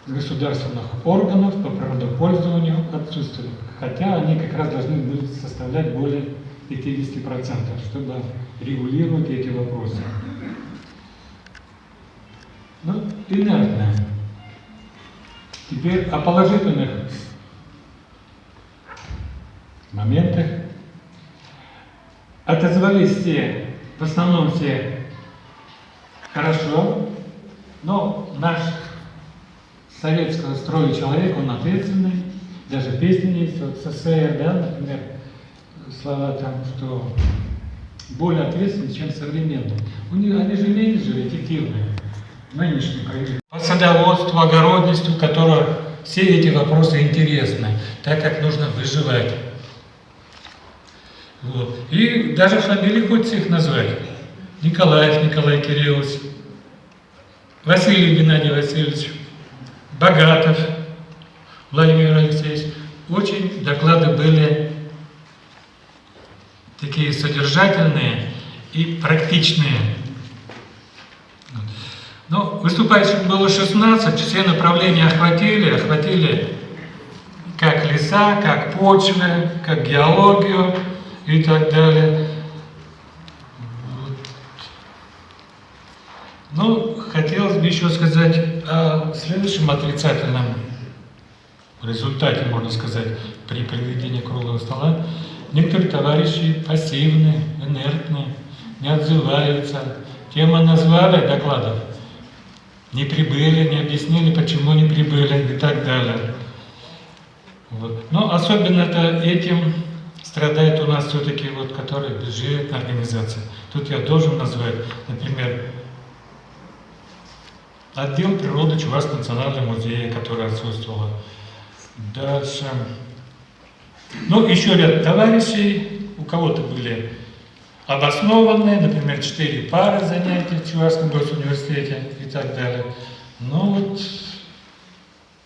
с государственных органов по природопользованию отсутствует. Хотя они как раз должны были составлять более 50%, чтобы регулировать эти вопросы. Ну, инертное. Теперь о положительных моментах. Отозвались все, в основном все хорошо, но наш советского строя человек, он ответственный, даже песни есть, вот СССР, да, например, слова там, что более ответственный, чем современный. У них, они же менеджеры эффективные, нынешние правительства. По садоводству, огородничеству, которых все эти вопросы интересны, так как нужно выживать. Вот. И даже фамилии хочется их назвать. Николаев Николай Кириллович, Василий Геннадий Васильевич, Богатов Владимир Алексеевич. Очень доклады были такие содержательные и практичные. Ну, выступающих было 16, все направления охватили, охватили как леса, как почвы, как геологию и так далее. Вот. Ну, хотелось бы еще сказать о следующем отрицательном результате, можно сказать, при проведении круглого стола. Некоторые товарищи пассивны, инертны, не отзываются. Тему назвали докладов, не прибыли, не объяснили, почему не прибыли и так далее. Вот. Но особенно это этим страдает у нас все-таки, вот, которые бюджетная организация. Тут я должен назвать, например, отдел природы Чувашского национального музея, который отсутствовал. Дальше. Ну, еще ряд товарищей, у кого-то были обоснованные, например, 4 пары занятий в Чувашском госуниверситете и так далее. Ну вот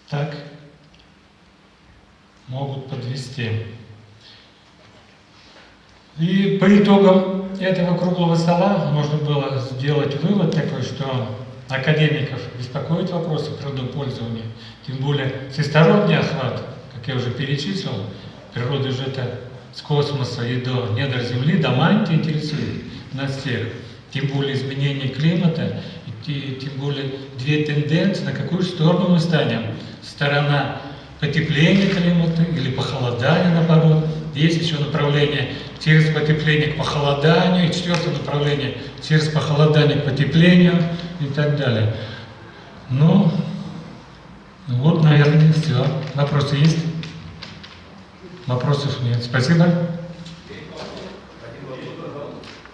так могут подвести. И по итогам этого круглого стола можно было сделать вывод такой, что академиков беспокоит вопросы природопользования, тем более всесторонний охват, как я уже перечислил, природа же это с космоса и до недр Земли, до мантии интересует нас всех. Тем более изменение климата, и тем более две тенденции, на какую сторону мы станем. Сторона потепления климата или похолодания, наоборот. Есть еще направление через потепление к похолоданию, и четвертое направление через похолодание к потеплению и так далее. Ну, вот, наверное, все. Вопросы есть? Вопросов нет. Спасибо.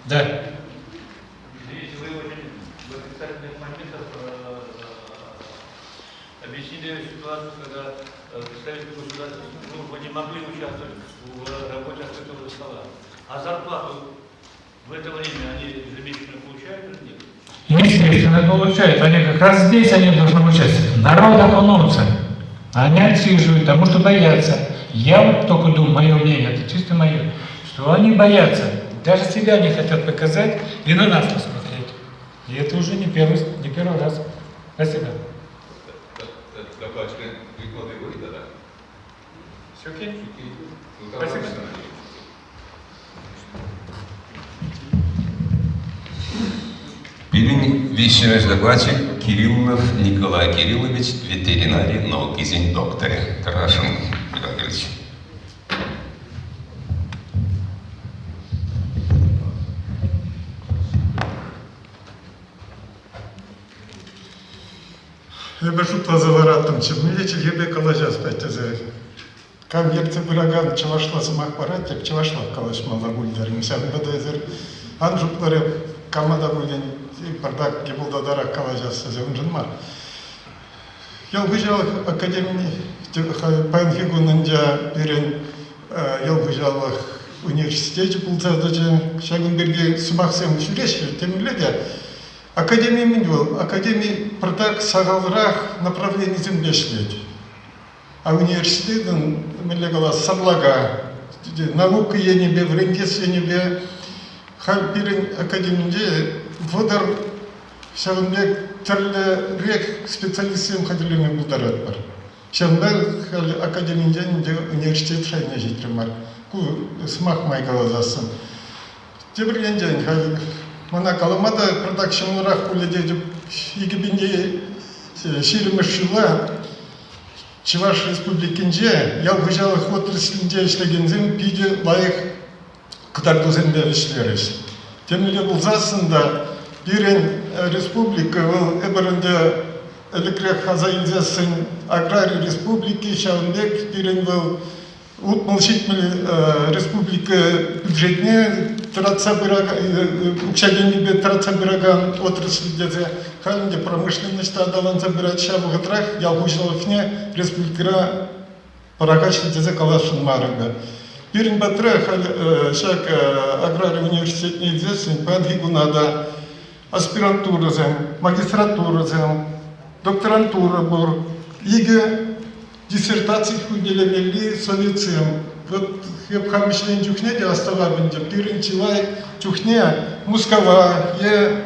Да. Извините, вы очень в отрицательных моментах объяснили ситуацию, когда представители государственных служб не могли участвовать в работе открытого стола. А зарплату в это время они ежемесячно получают или нет? Естественно, получают. Они как раз здесь они должны участвовать. Народ окунутся. Они отсиживают, потому что боятся. Я вот только думаю, мое мнение, это чисто мое, что они боятся, даже себя не хотят показать и на нас посмотреть. И это уже не первый, не первый раз. Спасибо. Все окей? Спасибо. Пирӗн виҫҫӗмӗш докладчик Кириллов Николай Кириллович, ветеринари наукисен докторӗ. Тӑрӑшӑн, Николай Кириллович. Эпӗ шутласа лараттӑмччӗ, мӗнле чӗлхепе калаҫас та тесе. Кам ертсе пыракан чӑвашла сӑмах парать, тек чӑвашлах калаҫмалла пуль терӗм. Ҫавӑнпа та эсир ан шутлӑр. кама та пулин пӑртак йӑпӑлтатарах калаҫас тесе уншӑн мар. Ял хуҫалӑх академине паянхи кун ӗнтӗ пирӗн ял хуҫалӑх университечӗ пулса тӑчӗ. Ҫакӑн пирки сӑмахсем ҫӳреҫҫӗ темӗнле те. Академи мӗн вӑл? Академи пӑртак сахалрах направленисемпе ӗҫлет. А университетӑн, мӗнле калас, сарлака наука енӗпе, вӗрентес енӗпе халь пирӗн академинче 30 ҫавӑн пек тӗрлӗрех специалистсем хатӗрлеме пултаратпӑр. Ҫавӑнпа халь академинчен ӗнтӗ университет шайне ҫитрӗмӗр. Ку сӑмах май каласассӑн. Тепӗр енчен, халь мана калама та пӑртак ҫӑмӑлрах пулӗ тетӗп. 2020-мӗш ҫула Чӑваш Республикинче ял хуҫалӑх отраслӗнче ӗҫлекенсем питӗ лайӑх кӑтартусемпе вӗҫлерӗҫ. Темле пулсассӑн та пирӗн республика вӑл эпир ӗнтӗ ӗлӗкрех аса илсессӗн аграри республики ҫавӑн пек пирӗн вӑл 60-70 республика бюджетне тӑратса пыракан укҫа-тенкӗпе тӑратса пыракан отрасль тесе халь ӗнтӗ промышленность та аталанса пырать. Ҫав вӑхӑтрах ял хуҫалӑхне республикӑра пӑрахаҫҫӗ тесе каласшӑн мар ӗнтӗ. Пирӗн патра халь ҫак аграри университетне илсессӗн паянхи куна та аспирантурӑсем, магистратурӑсем, докторантура пур. Икӗ диссертаци хӳтӗлемелли советсем. Вот эп хам ӗҫленӗ чухне те астӑвап ӗнтӗ, пирӗн чылай чухне Мускава е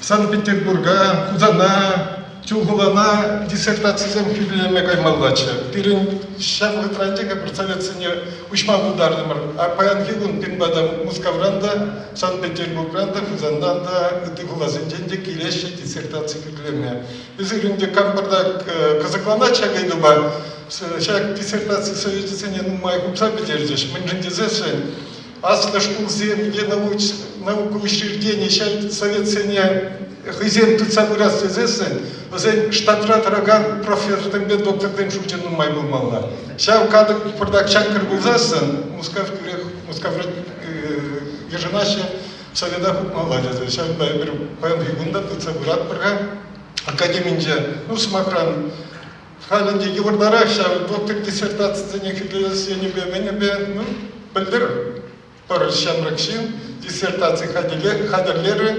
Санкт-Петербурга, Хусана, Чулхулана диссертацисем хӳтӗлеме каймаллаччӗ. Пирӗн ҫав вӑхӑтра ӗнтӗ эпир советсене уҫма пултартӑмӑр. А паянхи кун пирӗн пата Мускавран та, Санкт-Петербургран та, Хусантан та, ытти хуласенчен те килеҫҫӗ диссертаци хӳтӗлеме. Эсир ӗнтӗ кам пӑртак кӑсӑкланать ҫак ыйтупа, ҫак диссертаци совечӗсене нумай хупса пӗтерчӗҫ. Мӗншӗн тесессӗн аслӑ шкулсем е наука учреждени ҫав советсене хӑйсем тытса пырас тесессӗн вӗсен штатра тӑракан профессорсемпе докторсен шучӗ нумай пулмалла. Ҫав катӑк пӑртак чаккӑр пулсассӑн Мускав тӳрех Мускавра йышӑнаҫҫӗ, совета хупмалла тесе. Ҫавӑнпа эпир паянхи кун та тытса пыратпӑр-ха академинче. Ну, сӑмахран, халь ӗнтӗ йывӑртарах ҫав доктор диссертацисене хӳтӗлес енӗпе мӗнӗпе, ну, пӗлтӗр пӗр ҫамрӑк ҫын диссертаци хатӗрлерӗ,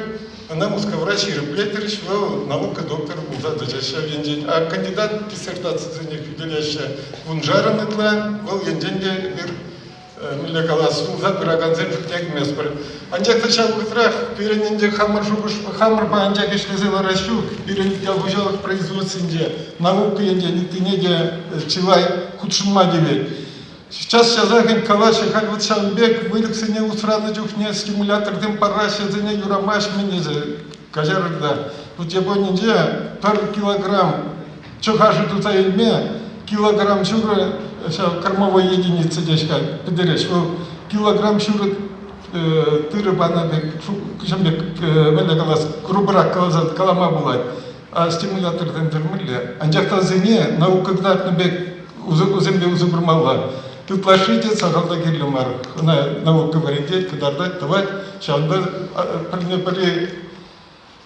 ӑна Мускавра ҫирӗплетрӗҫ, вӑл наука докторӗ пулса тӑчӗ ҫав енчен. А кандидат диссертацисене хӳтӗлеҫҫӗ вуншарӑн ытла, вӑл енчен те эпир мӗнле калас, юлса пыракансем шутне кӗместпӗр. Анчах та ҫав вӑхӑтрах пирӗн ӗнтӗ хамӑр шухӑш, хамӑрпа анчах ӗҫлесе ларас ҫук. Пирӗн ял хуҫалӑх производствинче наука енчен ыттине те чылай хутшӑнма тивет. Час-часах калаҫҫӗ, халь вот ҫавӑн пек выльӑхсене усранӑ чухне стимуляторсем параҫҫӗ, вӗсене юрамасть-мӗн тесе каҫарӑр та. Тут Японинче пӗр килограмм чӑх ашӗ туса илме килограмм ҫурӑ ҫав кормовой единица теҫ-ха пӗтереҫ. Вӑл килограмм ҫурӑ тырӑ панӑ пек, ҫавӑн пек мӗнле калас, грубӑрах каласан калама пулать. А стимуляторсем мӗнле? Анчах та вӗсене наука кӑтартнӑ пек усӑ усӑ курмалла. Ытлашши те сахал та кирлӗ мар. Ӑна наука вӗрентет, кӑтартать, тӑвать. Ҫавӑнпа пӗрне-пӗри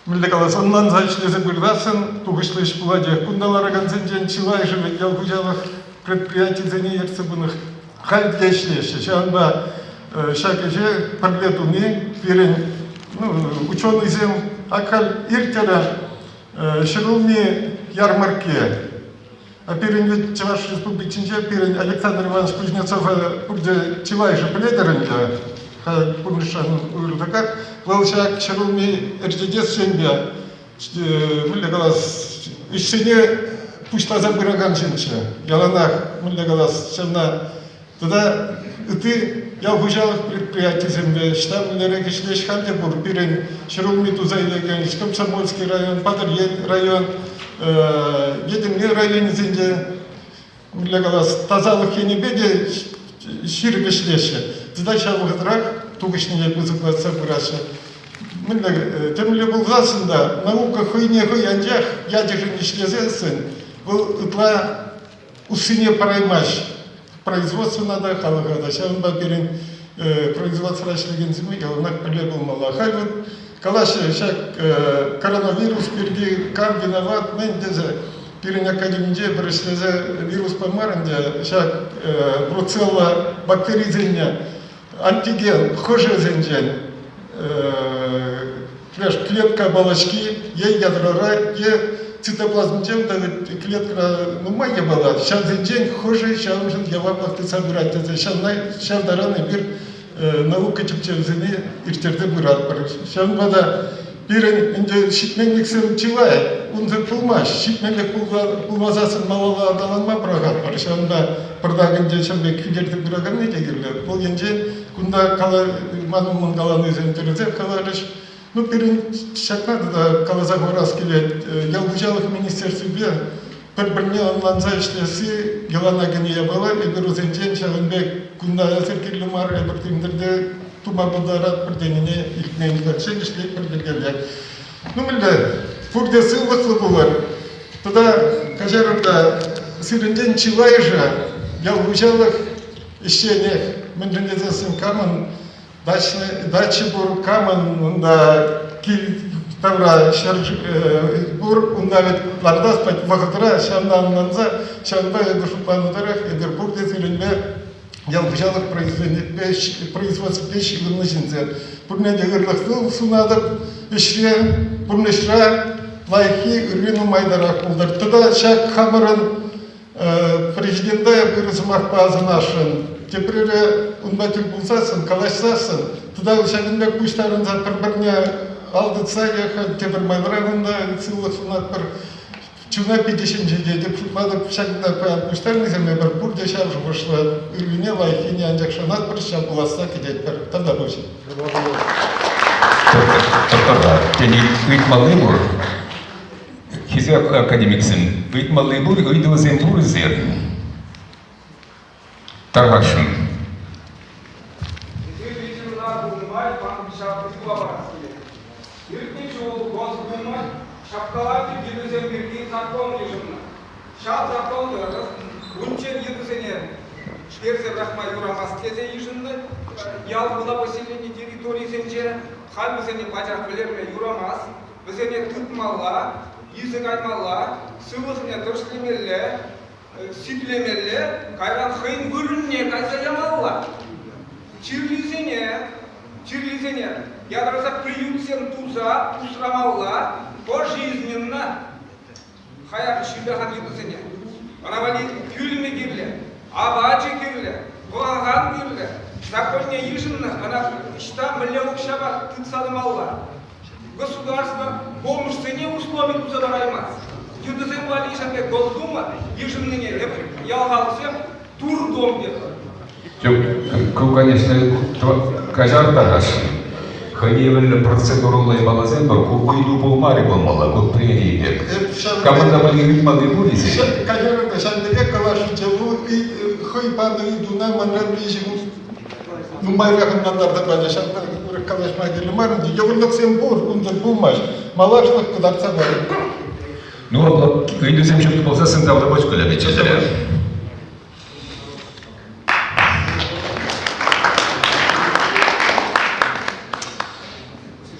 мӗнле калас, ӑнланса ӗҫлесе пырсассӑн тухӑҫлӑ ӗҫ пулатех. Кунта ларакансенчен чылайӑшӗ вӗт ял хуҫалӑх предприятисене ертсе пынӑ халь те ӗҫлеҫҫӗ. Ҫавӑнпа ҫак ӗҫе пӗрле туни пирӗн ну, ученӑйсем ак халь ирттерӗ ҫӗрулми ярмарки. Пирӗн вӗт Чӑваш Республикинче пирӗн Александр Иванович Кузнецова пурте чылайӑшӗ пӗлетӗр ӗнтӗ. Пурнӑҫран уйрӑлтӑках. Вӑл ҫак ҫӗрулми ӗрчетес енпе, мӗнле калас, ӗҫсене пуҫласа пыракан ҫынччӗ. Яланах, мӗнле калас, ҫавна тата ытти ял хуҫалӑх предприятийӗсемпе ӑҫта мӗнлерех ӗҫлеҫ халь те пур. Пирӗн ҫӗрулми туса илекен Комсомольски район, Патӑрьел район, Етӗрне районӗсенче мӗнле калас, тасалӑх енӗпе те ҫирӗп ӗҫлеҫҫӗ. Тата ҫав вӑхӑтрах тухӑҫне пысӑклатса пыраҫҫӗ. Мӗнле, темле пулсассӑн та наука хӑйне хӑй анчах ячӗшӗн ӗҫлесессӗн вӑл ытла уссине параймасть. Производствӑна та, халӑха та. Ҫавӑнпа пирӗн производствӑра ӗҫлекенсемпе яланах пӗрле пулмалла. Халь вот. Калаҫҫӗ ҫак коронавирус пирки кам виноват, мӗн тесе. Пирӗн академинче пӗр ӗҫлесе вируспа мар ӗнтӗ ҫак бруцелла бактерисене антиген хӑшӗсенчен клетка оболочки е ядрора, е цитоплазминчен та клеткӑра нумай япала, ҫавсенчен хӑшӗ ҫавӑншӑн яваплӑх тытса пырать тесе ҫавна ҫав таран эпир наука тӗпчевӗсене ирттерсе пыратпӑр. Ҫавӑнпа та пирӗн ӗнтӗ ҫитменлӗхсем чылай, унсӑр пулмасть. Ҫитменлӗх пулмасассӑн малалла аталанма пӑрахатпӑр. Ҫавӑнпа пӑртак ӗнтӗ ҫав пек хӳтерсе пыраканни те кирлӗ. Вӑл енчен кунта ман умӑн каланисем тӗрӗсех каларӗҫ. Ну, пирӗн ҫакна тата каласа хӑварас килет. Ял хуҫалӑх министерствипе пӗр-пӗрне ӑнланса ӗҫлесси йӑлана кӗнӗ япала. Эпир вӗсенчен ҫавӑн пек кунта эсир кирлӗ мар, эпир тимтӗрте тума пултаратпӑр тенине илтмен. Хальччен ӗҫлетпӗр йӗркеллех. Ну, мӗнле, пурте сывлӑхлӑ пулӑр. Тата каҫарӑр та, сирӗнтен чылайӑшӗ ял хуҫалӑх ӗҫченех. Мӗншӗн тесессӗн камӑн Дача пур, камӑн унта кил тавра ҫӗр пур, унта вӗт лартас пать вӑхӑтра ҫавна ӑнланса, ҫавӑнпа эпӗ шутланӑ тӑрӑх, эпир пурте сирӗнпе ял хуҫалӑх производствипе ҫыхӑннӑ ҫынсем. Пурне те ырлӑх сунатӑп ӗҫре, пурнӑҫра лайӑххи, ырри нумайтарах пултӑр. Тата ҫак хамӑрӑн Президента эп ырӑ сӑмахпа асӑнасшӑн. Тепрере унпа тӗл пулсассӑн, калаҫсассӑн, тата ҫакӑн пек пуҫтарӑнса пӗр-пӗрне ал тытса е тепӗр майлӑрах унта сывлӑх сунатпӑр. Чуна питӗ ҫемҫететӗп, шутлатӑп, ҫакӑнта паян пуҫтарнисем эпир пурте ҫав шухӑшлӑ ыррине, лайӑххине анчах шанатпӑр, ҫав пуласса кӗтетпӗр. Тавтапуҫ. Тӑхтӑр-ха, тени ыйтмалли пур. Хисеп академиксем, ыйтмалли пур ыйтусем пур сирӗн. Тархасшӑн. Эсир ветерана пулнӑ май ман ҫав ыйтӑва парас килет. Иртнӗ ҫул Госдума ҫапкаланчӑк йытӑсем пирки закон йышӑннӑ. Ҫав закон тӑрӑх унччен йытӑсене персе пӑрахма юрамасть тесе йышӑннӑ ял хула поселени территорийӗсенче. Халь вӗсене пачах вӗлерме юрамасть. Вӗсене тытмалла, илсе каймалла, сывлӑхне тӗрӗслемелле, сиплемелле, кайран хӑйӗн вырӑнне кайса ямалла. Чирлисене, чирлисене ятарласа приютсем туса усрамалла, пожизненно хаяр ҫыртакан йытӑсене. Ӑна валли пӳлӗмӗ кирлӗ, апачӗ кирлӗ, пӑхакан кирлӗ. Законне йышӑннӑ, ӑна ӑҫта мӗнле укҫапа тытса тӑмалла. Государство помощьсене услови туса параймасть. Йытӑсем валли ҫак пек Госдума йышӑннине эпир ял халӑхсем турдом тетпӗр. Ку, конечно, каҫар тархасшӑн. Хӑйне евӗрлӗ процедурӑллӑ япаласем пур. Ку ыйту пулмарӗ пулмалла, ку прени пек. Камӑн та пулин ыйтмалли пур-и сирӗн? Каҫарӑр та, ҫавӑн пекех каласшӑнччӗ. Вӑл хӑй панӑ ыйтуна манран виҫӗ нумайрах ӑнлантарса пачӗ. Ҫавна урӑх калаҫма кирлӗ мар ӗнтӗ. Йывӑрлӑхсем пур, унсӑр пулмасть. Малашлӑх кӑтартса парӗ. Ну, ыйтусем ҫук пулсассӑн тавтапуҫ Коля Пиччесӗре.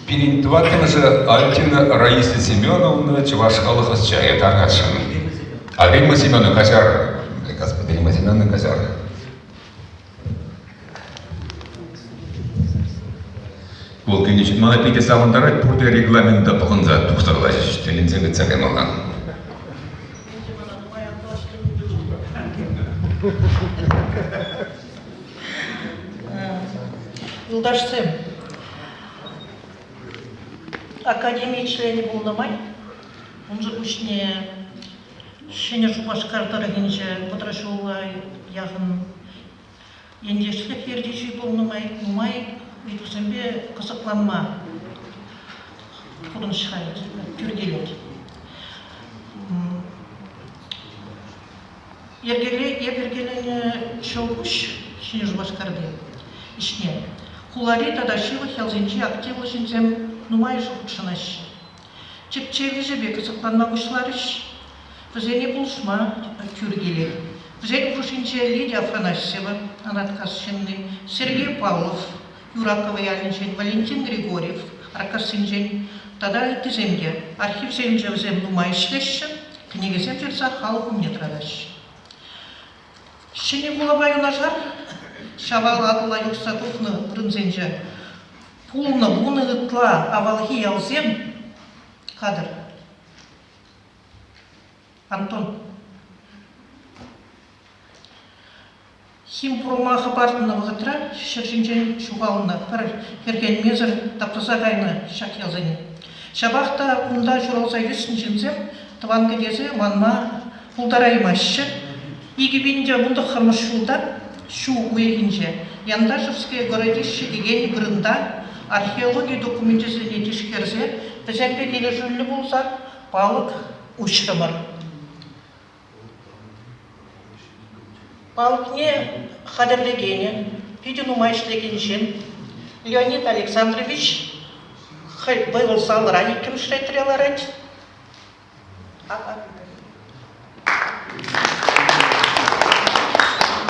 Пирӗн тӑваттӑмӗшӗ Альтина Раиса Семеновна чӑваш халӑх ӑсчахӗ тархасшӑн. А Римма Семеновна каҫар. Господи, Римма Семеновна каҫар. Вӑл кӗнӗ мана питӗ савӑнтарать, пурте регламента пӑхӑнса тухса калаҫӗҫ, тӗлӗнсе кӗтсе каймалла. Юлташсем, академи членӗ пулнӑ май, унсӑр пуҫне Ҫӗнӗ Шупашкар тӑрӑхӗнче вӑтӑр ҫула яхӑн ентешлӗх ертӳҫи пулнӑ май нумай ыйтусемпе кӑсӑкланма пурнӑҫра тӳр килет. Йӗркеле эп йӗркеленӗ ҫӑлкуҫ Ҫӗнӗ Шупашкарти ӗҫне хулари тата ҫывӑх ялсенчи активлӑ ҫынсем нумайӑшӗ хутшӑнаҫҫӗ. Тӗпчев ӗҫӗпе кӑсӑкланма пуҫларӗҫ. Вӗсене пулӑшма тӳр килет. Вӗсен хушшинче Лидия Афанасьева, Анаткас ҫынни, Сергей Павлов, Юраково ялӗнчен Валентин Григорьев, Раккассинчен тата ыттисем те. Архивсенче вӗсем нумай ӗҫлеҫҫӗ, кӗнекесем ҫырса халӑх умне тӑратаҫҫӗ. Ҫӗнӗ хулапа юнашар Ҫавал Атӑла юхса тухнӑ вырӑнсенче пулнӑ вунӑ ытла авалхи ялсем хатӗр. Антон. Химпрома хӑпартнӑ вӑхӑтра ҫӗр ҫинчен ҫухалнӑ, пӗр хӗрхенмесӗр таптаса кайнӑ ҫак ялсене. Ҫапах та кунта ҫуралса ӳснӗ ҫынсем тӑван кӗтесе манма пултараймаҫҫӗ. 2019 ҫулта ҫу уйӑхӗнче Яндашевское городище текен вырӑнта археологи докуменчӗсене тишкерсе вӗсемпе килӗшӳллӗ пулса палӑк уҫрӑмӑр. Палӑкне хатӗрлекенӗ, питӗ нумай ӗҫлекен ҫын Леонид Александрович хӑй вӑл залра иккӗмӗш ретре ларать.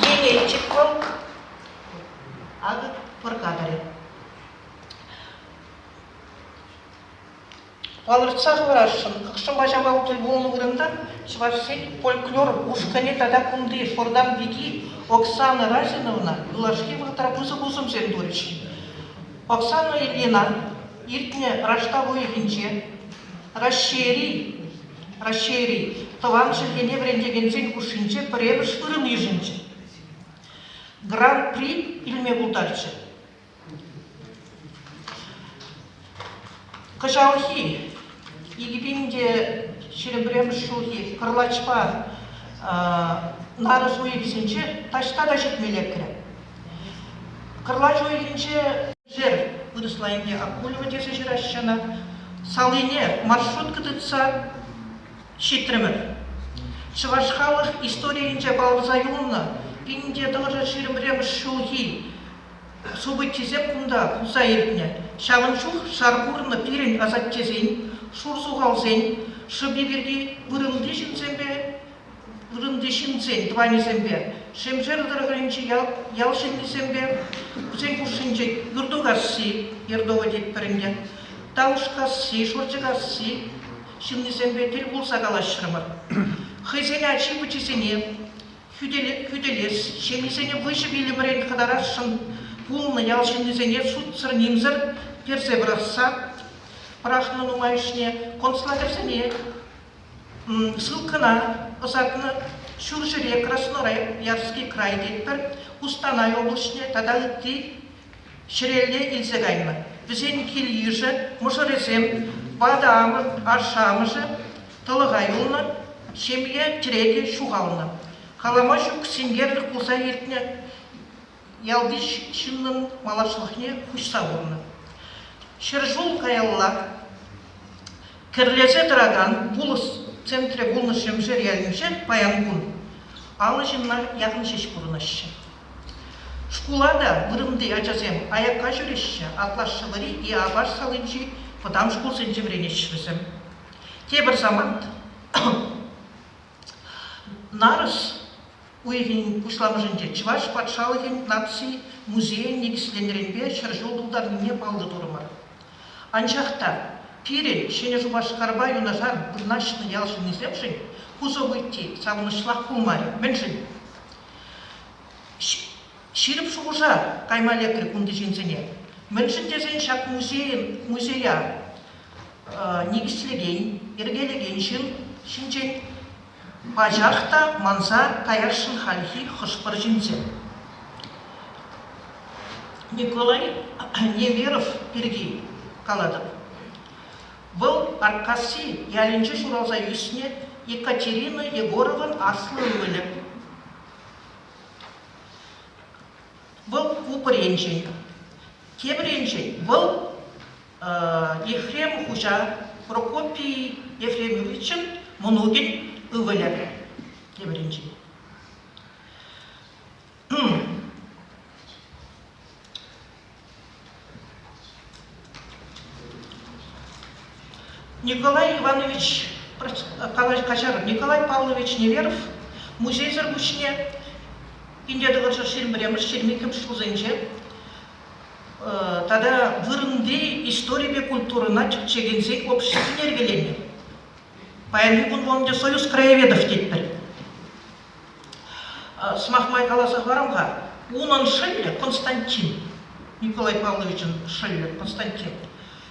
Генетик вӑл. Акӑ пӑр катӑрӗ. Палӑртса хӑварасшӑн, Кӑкшӑмпа Ҫавал тӗл пулнӑ вырӑнта чӑвашсен фольклор ушкӑнӗ тата кунти Шортан пики Оксана Разиновна юлашки вӑхӑтра пысӑк усӑмсем турӗҫ. Оксана Ильина иртнӗ раштав уйӑхӗнче Раҫҫейри Раҫҫейри тӑван чӗлхене вӗрентекенсен хушшинче пӗрремӗш вырӑн йышӑнчӗ. Гран-при илме пултарчӗ. Кӑҫалхи 2021 ҫулхи кӑрлачпа нарӑс уйӑхӗсенче таҫта та ҫитме лекрӗ. Кӑрлач уйӑхӗнче вырӑсла ӗнтӗ Акулева тесе ҫыраҫҫӗ ӑна, салине маршрутка тытса ҫитрӗмӗр. Чӑваш халӑх историйӗнче палӑрса юлнӑ 1921 ҫулхи Событисем кунта пулса иртнӗ. Ҫавӑн чух шар курнӑ пирӗн асаттесен, шурсухалсен шӑпи пирки вырӑнти ҫынсемпе вырӑнти ҫынсен тӑванӗсемпе, Шемшер тӑрӑхӗнчи ял, ял ҫыннисемпе, вӗсен хушшинче Юртукасси, Ердова тетпӗр ӗнтӗ, Таушкасси, Шурчӑкасси ҫыннисемпе тӗл пулса калаҫрӑмӑр. Хӑйсен ачи-пӑчисене хӳтӗлес, ҫемйисене выҫӑ вилӗмрен хӑтарасшӑн пулнӑ ял ҫыннисене судсӑр-нимсӗр персе пӑрахса пӑрахнӑ нумайӑшне, концлагерьсене ссылкӑна ӑсатнӑ, Ҫурҫӗре Красноярский край тетпӗр, Кустанай облаҫне тата ытти ҫӗрелле илсе кайнӑ. Вӗсен кил-йышӗ, мӑшӑрӗсем, ватӑ ашшӗ-амӑшӗ тӑлӑха юлнӑ, ҫемье тӗрекӗ ҫухалнӑ. Калама ҫук синкерлӗх пулса иртнӗ ялти ҫыннӑн малашлӑхне хуҫса хунӑ. Ҫӗршыв каялла кӗрлесе тӑракан вулӑс центрӗ пулнӑ Шемшер ялӗнче паян кун 50 ҫынна яхӑн ҫеҫ пурӑнаҫҫӗ. Шкула та вырӑнти ачасем аякка ҫӳреҫҫӗ, Атлашевӑри е Апаш салинчи вӑтам шкулсенче вӗренеҫҫӗ вӗсем. Тепӗр самант. Нарӑс уйӑхӗн пуҫламӑшӗнче Чӑваш патшалӑхӗн наци музейӗн никӗсленнӗренпе 100 ҫул тултарнине паллӑ турӑмӑр. Анчах та пирӗн Ҫӗнӗ Шупашкарпа юнашар вырнаҫнӑ ял ҫыннисемшӗн ку событи савӑнӑҫлах пулмарӗ. Мӗншӗн? Ҫирӗп шухӑша кайма лекрӗ кунти ҫынсене. Мӗншӗн тесен ҫак музейӑн музея никӗслекен, йӗркелекен ҫын ҫинчен пачах та манса каясшӑн хальхи хӑш-пӗр ҫынсем. Николай Неверов пирки калатӑп. Вӑл Арккасси ялӗнче ҫуралса ӳснӗ Екатерина Егоровӑн аслӑ ывӑлӗ. Вӑл ку пӗр енчен. Тепӗр енчен вӑл Ефрем хуҫа Прокопий Ефремовичӑн мӑнукӗн ывӑлӗ. Тепӗр енчен. Николай Иванович, каҫарӑр, Николай Павлович Неверов музейсӗр пуҫне 1921-мӗш ҫулсенче тата вырӑнти историпе культурӑна тӗпчекенсен обществине йӗркеленӗ. Паянхи кун вӑл ӗнтӗ Союз краеведов тетпӗр. Сӑмах май каласа хӑварам-ха, унӑн шӑллӗ Константин, Николай Павловичӑн шӑллӗ Константин,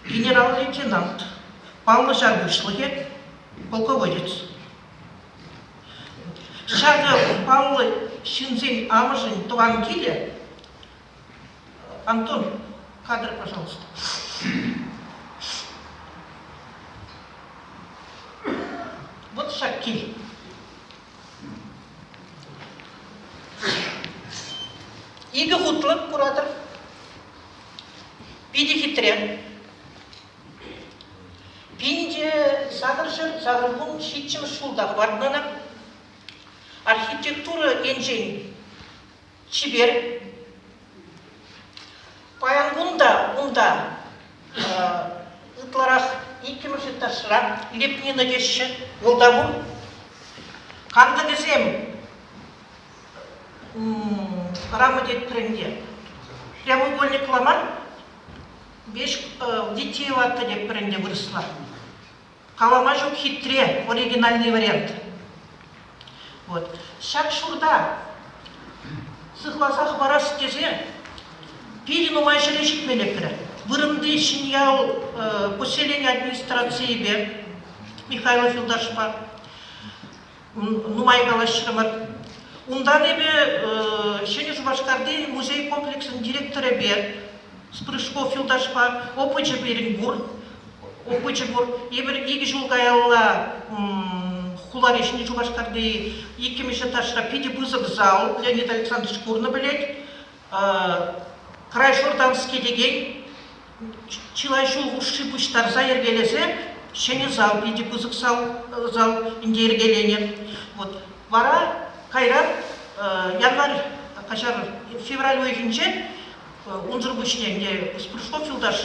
генерал-лейтенант, паллӑ ҫар пуҫлӑхӗ, полководец. Ҫакӑ паллӑ ҫынсен амӑшӗн тӑван килӗ. Антон, кадр, пожалуйста. Вот ҫак кил. Икӗ хутлӑ куратӑр. Питӗ хитре. 1887 ҫулта хӑпартнӑ ӑна. Архитектура енчен чипер. Паян кун та унта ытларах иккӗмӗш этажра лепнина теҫҫӗ. Вӑл та пур. Кантӑкӗсем рама тетпӗр ӗнтӗ. Прямоугольникла мар, Веҫ витиевато тетпӗр ӗнтӗ вырӑсла. Калама ҫук хитре, оригинальный вариант. Вот. Ҫак ҫурта сыхласа хӑварас тесе питӗ нумай ҫӗре ҫитме лекрӗ. Вырӑнти Ҫӗньял поселени администрацийӗпе Михайлов юлташпа нумай калаҫрӑмӑр. Унтан эпӗ Ҫӗнӗ Шупашкарти музей комплексӗн директорӗпе Спрышков юлташпа опычӗ пирӗн пур. Опычӗ пур. Эпир икӗ ҫул каялла хулари Ҫӗнӗ Шупашкарти иккӗмӗш этажра питӗ пысӑк зал Леонид Александрович курнӑ пӗлет. Крайшуртанский текен чылай ҫул хушши пуҫтарса йӗркелесе ҫӗнӗ зал, питӗ пысӑк зал, зал ӗнтӗ йӗркеленӗ. Вот. Вара кайран январь, каҫар, февраль уйӑхӗнче унсӑр пуҫне ӗнтӗ Спрушков юлташ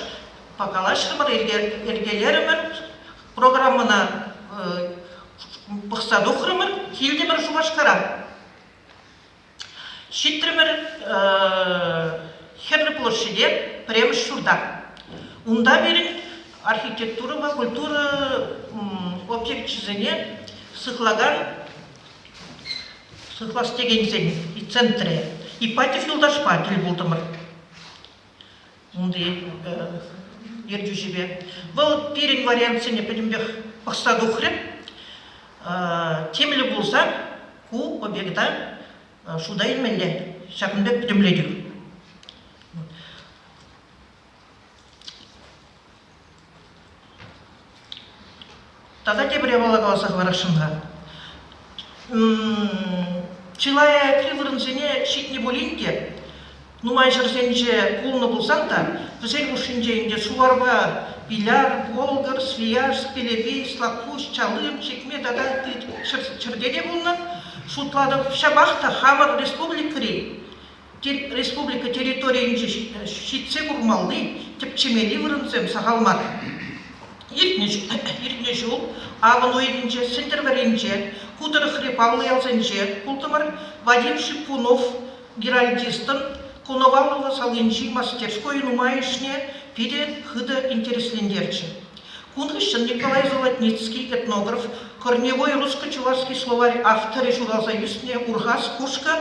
калаҫрӑмӑр, йӗркелерӗмӗр, программӑна пӑхса тухрӑмӑр, килтӗмӗр Шупашкара. Ҫитрӗмӗр Хӗрлӗ площаде, пӗрремӗш ҫурта. Унта пирӗн архитектурӑпа культура объекчӗсене сыхлакан сыхлас текенсен центрӗ Ипатьев юлташпа тӗл пултӑмӑр. Унти ертӳҫӗпе. Вӑл пирӗн вариантсене пӗтӗмпех пӑхса тухрӗ. Темле пулсан ку объекта шута илмелле. Ҫакӑн пек пӗтӗмлетӳ. Тата тепӗр япала каласа хӑварасшӑн-ха. Чылай аякри вырӑнсене ҫитнӗ пулин те, нумай ҫӗрсенче пулнӑ пулсан та, вӗсен хушшинче ӗнтӗ Суварпа Биляр, Болгар, Свияжск, Пелепей, Слакпуҫ, Чалым, Чикме тата ытти ҫӗрте те пулнӑ. Шутлатӑп, ҫапах та хамӑр республикӑри республика территорийӗнче ҫитсе курмалли, тӗпчемелли вырӑнсем сахал мар. Иртнӗ ҫул авӑн уйӑхӗнче Сӗнтӗрвӑрринче, ку тӑрӑхри паллӑ ялсенче пултӑмӑр. Вадим Шипунов геральдистӑн Коновалово салинчи мастерской нумайӑшне питӗ хытӑ интереслентерчӗ. Кун хыҫҫӑн Николай Золотницкий этнограф, корневой русско-чувашский словарь авторӗ ҫуралса ӳснӗ Урхас Кушкӑ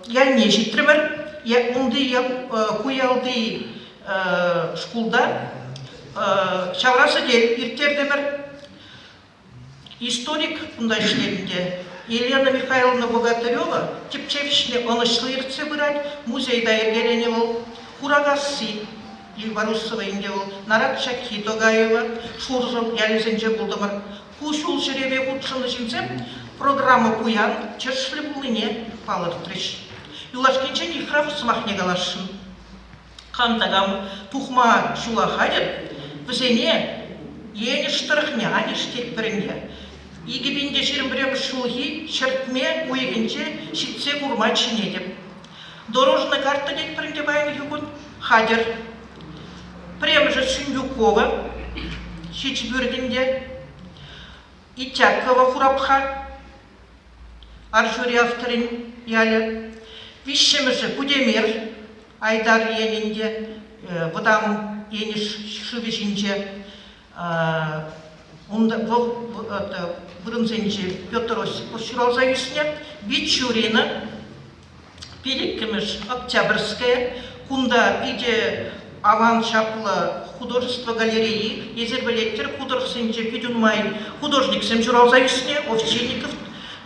ялне ҫитрӗмӗр. Унти ку ялти шкулта ҫавра сӗтел ирттертӗмӗр. Историк кунта ӗҫлет ӗнтӗ. Елена Михайловна Богатырева тӗпчевҫӗне ӑнӑҫлӑ ертсе пырать. Музей та йӗркеленӗ вӑл. Хуракасси Ильбарусова ӗнтӗ вӑл, Нарат Чакки Тогаева, Шуршӑл ялӗсенче пултӑмӑр. Ку ҫул ҫӳреве хутшӑннӑ ҫынсем программа пуян, тӗслӗ пулнине палӑртрӗҫ. Юлашкинчен йыхрав сӑмахне каласшӑн. Кам та кам тухма ҫула хатӗр, вӗсене Енӗш тӑрӑхне, Аниш тетпӗр ӗнтӗ, 2021 ҫулхи ҫӗртме уйӑхӗнче ҫитсе курма чӗнетӗп. Дорожная карта тетпӗр ӗнтӗ паянхи кун, хатӗр. Пӗрремӗшӗ Синдюкова, Ҫичпӳртӗнте, Итякова Хурапха, Арҫури авторӗн ялӗ. Виҫҫӗмӗшӗ Кутемер, Айтар енӗнте, Вӑтам Енӗш шывӗ ҫинче. Унта вӑл вырӑнсенче Петр Осипов ҫуралса ӳснӗ. Бичурина, пилӗккӗмӗш Октябрьская. Кунта питӗ аван чаплӑ художество галерейи. Эсир пӗлеттӗр, ку тӑрӑхсенче питӗ нумай художниксем ҫуралса ӳснӗ. Овчинников,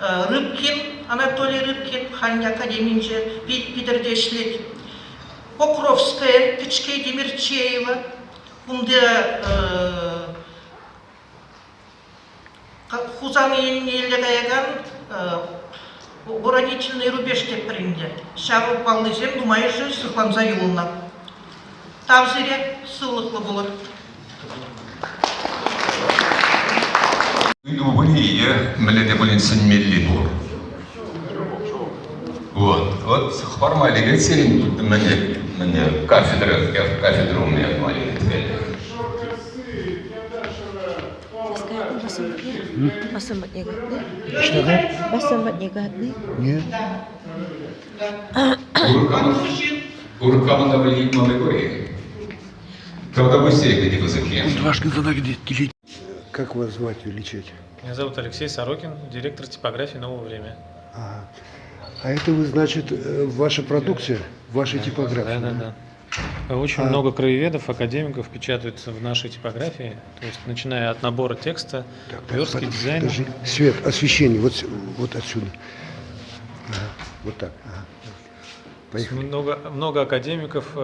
Рыбкин, Анатолий Рыбкин халь академинче Питӗрте ӗҫлет. Покровская, Кӗчкей Тимерчеева. Кунта Хусан еннелле каякан оборонительный рубеж тетпӗр ӗнтӗ. Ҫав паллисем нумайӑшӗ сыхланса юлнӑ. Тав сире, сывлӑхлӑ пулӑр. Ыйту пулин е мӗнле те пулин сӗнмелли пур. Вот, вот хӑпарма лекет сирӗн мӗне, мӗне кафедра, кафедра умне яма лекет. Что да? Нет. Уркамында пӗлни пур-и? Как вас звать, величать? Меня зовут Алексей Сорокин, директор типографии «Новое время». Ага. А это вы, значит, ваша продукция, ваша типография? Да, да, да. Очень много краеведов, академиков печатаются в нашей типографии. То есть, начиная от набора текста, верстки, дизайна. Подожди. Свет, освещение, вот, вот отсюда. Ага, вот так. Ага. Поехали. Много, много академиков,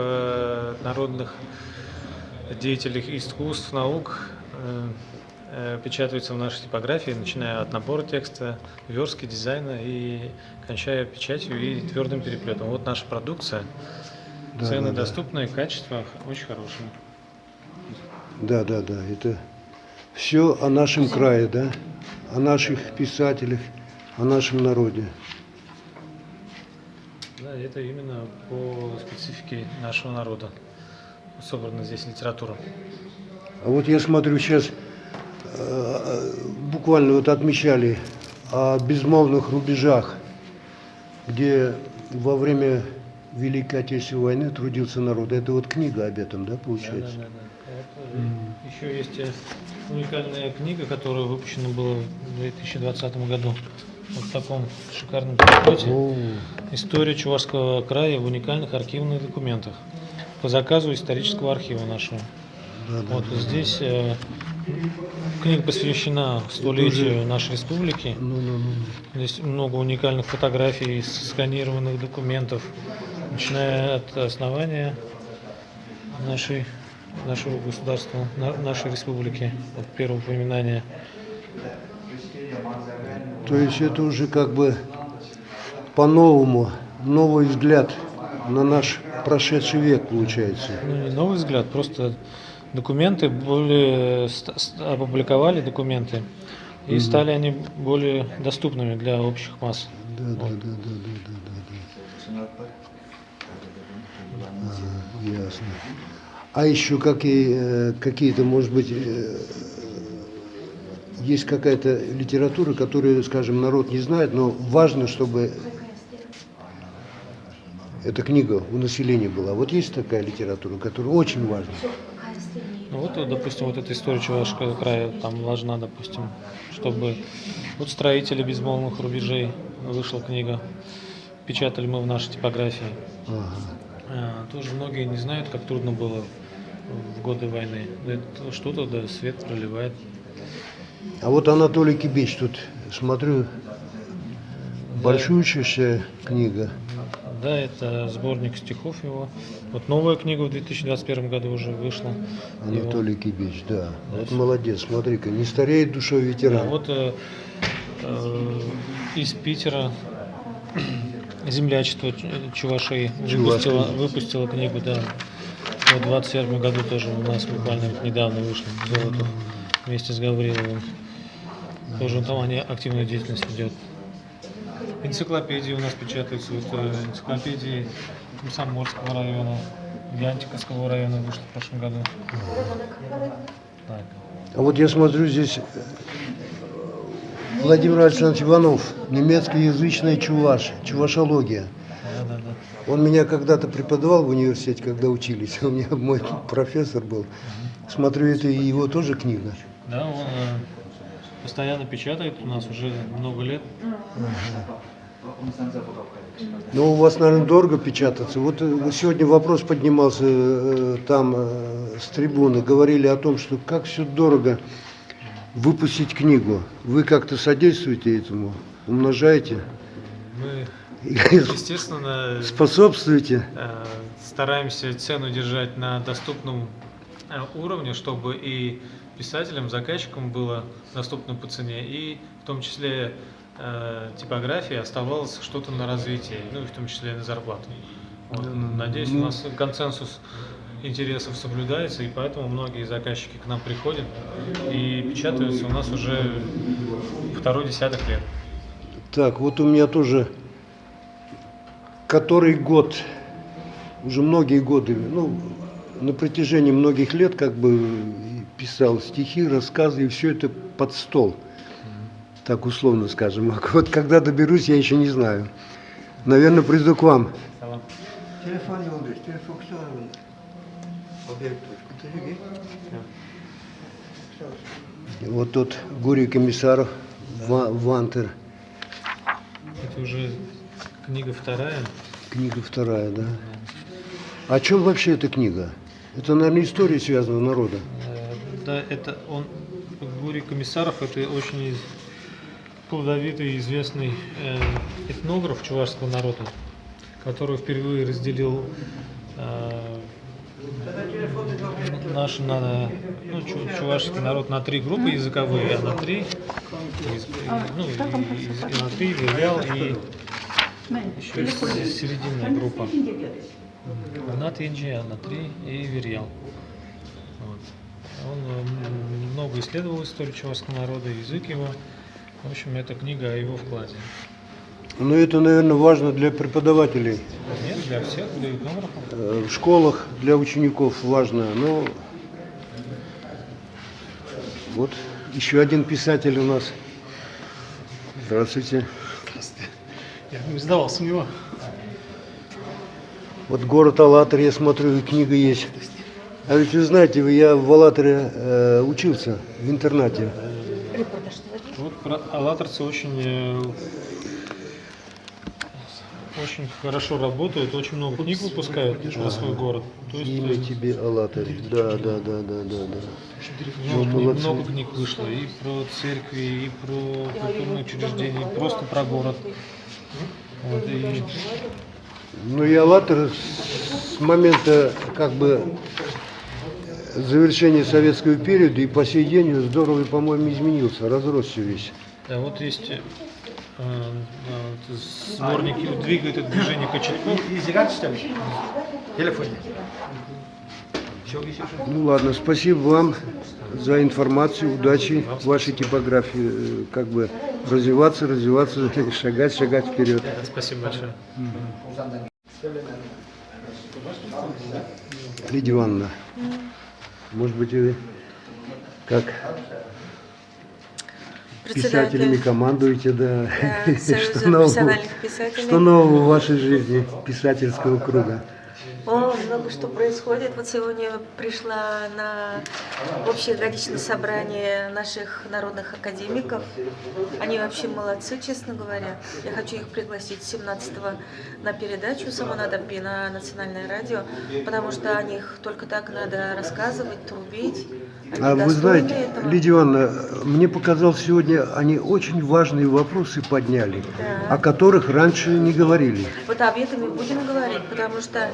народных деятелей искусств, наук печатаются в нашей типографии, начиная от набора текста, верстки, дизайна и кончая печатью и твердым переплетом. Вот наша продукция. Да, Цены да, да. доступные, качество очень хорошее. Да, да, да. Это все о нашем крае, да? О наших писателях, о нашем народе. Да, это именно по специфике нашего народа собрана здесь литература. А вот я смотрю сейчас, буквально вот отмечали о безмолвных рубежах, где во время Великой Отечественной войны трудился народ. Это вот книга об этом, да, получается? Да, да, да. Вот, еще есть уникальная книга, которая выпущена была в 2020 году. Вот в таком шикарном переплете. История Чувашского края в уникальных архивных документах. По заказу исторического архива нашего. Да, да, вот да, здесь книга посвящена столетию уже- нашей республики. Ну, ну, ну. Здесь много уникальных фотографий, сканированных документов, начиная от основания нашей, нашего государства, нашей республики, от первого упоминания. То есть это уже как бы по-новому, новый взгляд на наш прошедший век получается. Ну, не новый взгляд, просто документы более опубликовали документы, и Мгм. стали они более доступными для общих масс. Да, да, да, да, да, да, да. Ага, ясно. А еще какие-то, может быть, есть какая-то литература, которую, скажем, народ не знает, но важно, чтобы эта книга у населения была. Вот есть такая литература, которая очень важна. Ну вот, допустим, вот эта история Чувашского края там важна, допустим, чтобы вот «Строители безмолвных рубежей» вышла книга, печатали мы в нашей типографии. Ага. Тоже многие не знают, как трудно было в годы войны. Это что-то, да, свет проливает. А вот Анатолий Кибеч тут, смотрю, большущая книга. Да, это сборник стихов его. Вот новая книга в 2021 году уже вышла. Анатолий его. Кибеч, да. Вот молодец, смотри-ка, не стареет душой ветеран. Да, вот из Питера землячество Чувашей выпустила книгу, да. Вот в 2021 году тоже у нас буквально недавно вышла Золотов вместе с Гавриловым. Тоже там они активную деятельность ведет. Энциклопедии у нас печатаются, вот, энциклопедии Комсомольского района, Янтиковского района вышла в прошлом году. Так. А вот я смотрю здесь Владимир Александрович Иванов, немецкоязычная чуваш, чувашология. Да, да, да. Он меня когда-то преподавал в университете, когда учились. У меня мой профессор был. Смотрю, это и его тоже книга. Да, он постоянно печатает у нас уже много лет. Ну, у вас, наверное, дорого печататься. Вот сегодня вопрос поднимался там с трибуны. Говорили о том, что как все дорого выпустить книгу. Вы как-то содействуете этому? Умножаете? Мы, естественно, способствуете? Стараемся цену держать на доступном уровне, чтобы и писателям, заказчикам было доступно по цене, и в том числе типографии оставалось что-то на развитие, ну и в том числе и на зарплату. Вот. Надеюсь, у нас консенсус интересов соблюдается, и поэтому многие заказчики к нам приходят и печатаются у нас уже второй десяток лет. Так, вот у меня тоже который год, уже многие годы, ну, на протяжении многих лет как бы писал стихи, рассказы, и все это под стол, так условно скажем. Вот когда доберусь, я еще не знаю. Наверное, приду к вам. Вот тут Гурий Комиссаров, Вантер. Это уже книга вторая. Книга вторая, да. О чем вообще эта книга? Это, наверное, история связана народа. Да, это он, Гурий Комиссаров, это очень плодовитый и известный этнограф чувашского народа, который впервые разделил наш чувашский народ на три группы языковые, а на три, ну, и на три, Вирьял и еще серединная группа. Анат Инджи, Анатри и Вирьял. Вот. Он много исследовал историю чувашского народа, язык его. В общем, это книга о его вкладе. Ну, это, наверное, важно для преподавателей. Нет, для всех, для этнографов. В школах для учеников важно. Но вот еще один писатель у нас. Здравствуйте. Здравствуйте. Я не сдавался у него. Вот город Алатырь, я смотрю, и книга есть. А ведь вы знаете, я в Алатыре учился, в интернате. Вот про алатырцы очень, очень хорошо работают, очень много книг выпускают про свой город. То есть, имя тебе Алатырь. Да. Много книг вышло и про церкви, и про культурные учреждения, и просто про город. Вот, и... Ну и Алатырь с момента как бы завершения советского периода и по сей день здорово, по-моему, изменился, разросся весь. Да, вот есть сборники, двигает это движение кочетков. Ну ладно, спасибо вам за информацию, удачи в вашей типографии, как бы развиваться, развиваться, шагать, шагать вперед. Спасибо большое. Лидия Ивановна, может быть, вы как писателями командуете, да? Да, нового, что нового в вашей жизни писательского круга? О, много что происходит. Вот сегодня пришла на общее годичное собрание наших народных академиков. Они вообще молодцы, честно говоря. Я хочу их пригласить 17-го на передачу «Самонадопи» на Национальное радио, потому что о них только так надо рассказывать, трубить. Они а вы знаете, этого. Лидия Ивановна, мне показалось, сегодня они очень важные вопросы подняли, да, о которых раньше не говорили. Вот об этом и будем говорить, потому что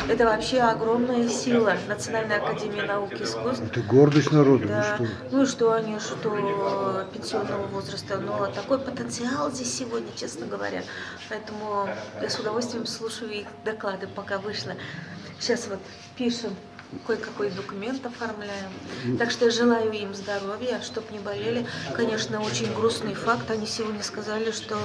это вообще огромная сила Национальной академии наук и искусств. Это гордость народа. Да. Ну, что? Ну и что они, что пенсионного возраста, но такой потенциал здесь сегодня, честно говоря. Поэтому я с удовольствием слушаю их доклады, пока вышла. Сейчас вот пишем, кое-какой документ оформляем. Так что я желаю им здоровья, чтоб не болели. Конечно, очень грустный факт. Они сегодня сказали, что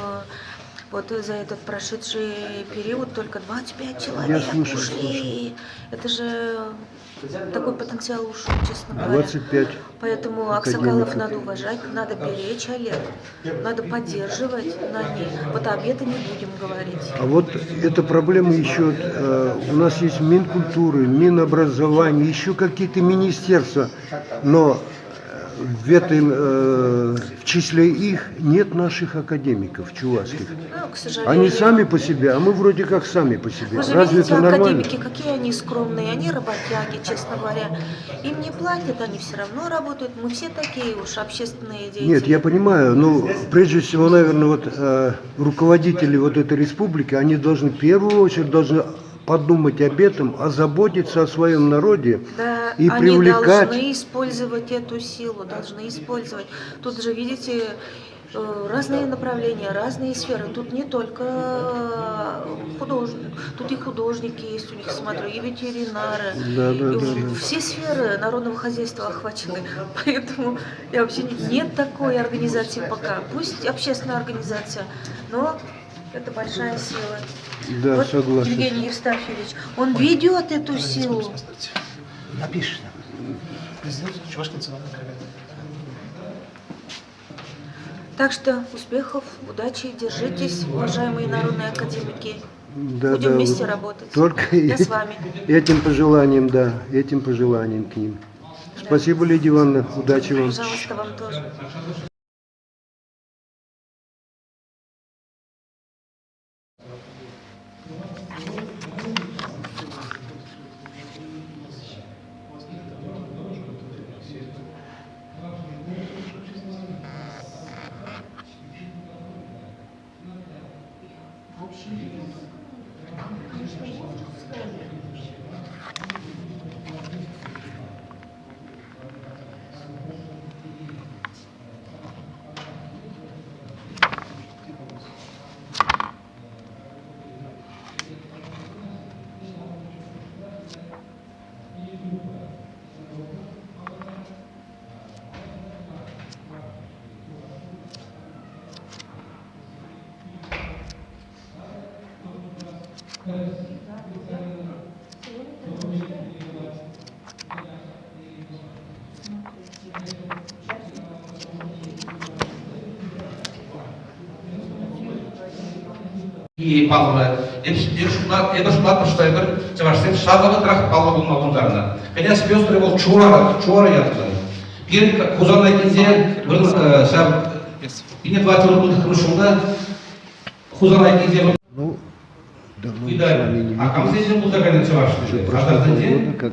вот за этот прошедший период только 25 человек ушли. Это же Такой потенциал ушел, честно говоря. 25 Поэтому аксакалов академиков. надо уважать, надо беречь, Олег, надо поддерживать на ней. Вот об этом не будем говорить. А вот эта проблема еще, у нас есть Минкультуры, Минобразование, еще какие-то министерства, но в этом, в числе их нет наших академиков чувашских. Ну, к сожалению. Они сами по себе, а мы вроде как сами по себе. Вы же Разве видите, это нормально? академики, какие они скромные, они работяги, честно говоря. Им не платят, они все равно работают. Мы все такие уж общественные деятели. Нет, я понимаю, но прежде всего, наверное, вот руководители вот этой республики, они должны в первую очередь должны подумать об этом, озаботиться о своем народе Да, и они привлекать. должны использовать эту силу, должны использовать. Тут же, видите, разные направления, разные сферы. Тут не только художники, тут и художники есть у них, смотрю, и ветеринары. Да, да, И да, да. все сферы народного хозяйства охвачены. Поэтому я вообще нет такой организации пока. Пусть общественная организация, но это большая сила. Да, Вот согласен. Евгений Евстафьевич, он ведет эту силу. Напишешь. Президент Чувашской национальной академии. Так что успехов, удачи, держитесь, уважаемые народные академики. Да, Будем да, вместе вот работать. Только Я с вами. этим пожеланием, да, этим пожеланием к ним. Спасибо, Лидия Ивановна, удачи вам. Пожалуйста, вам тоже. И паллӑ. Эпӗ шутлатпӑр, что эпир чӑвашсем ҫав вӑхӑтрах паллӑ пулма пултарнӑ. Князь Петр вӑл Чура, Чура ятлӑ. Пирӗн Хусана килсе вӑл ҫав 1400 ҫулта Хусана килсе Ну, давно мы с ыйтать. вами не А виделись. камсенчен пулса кайнӑ чӑваш? Уже прошло Хазарсенчен? полгода, как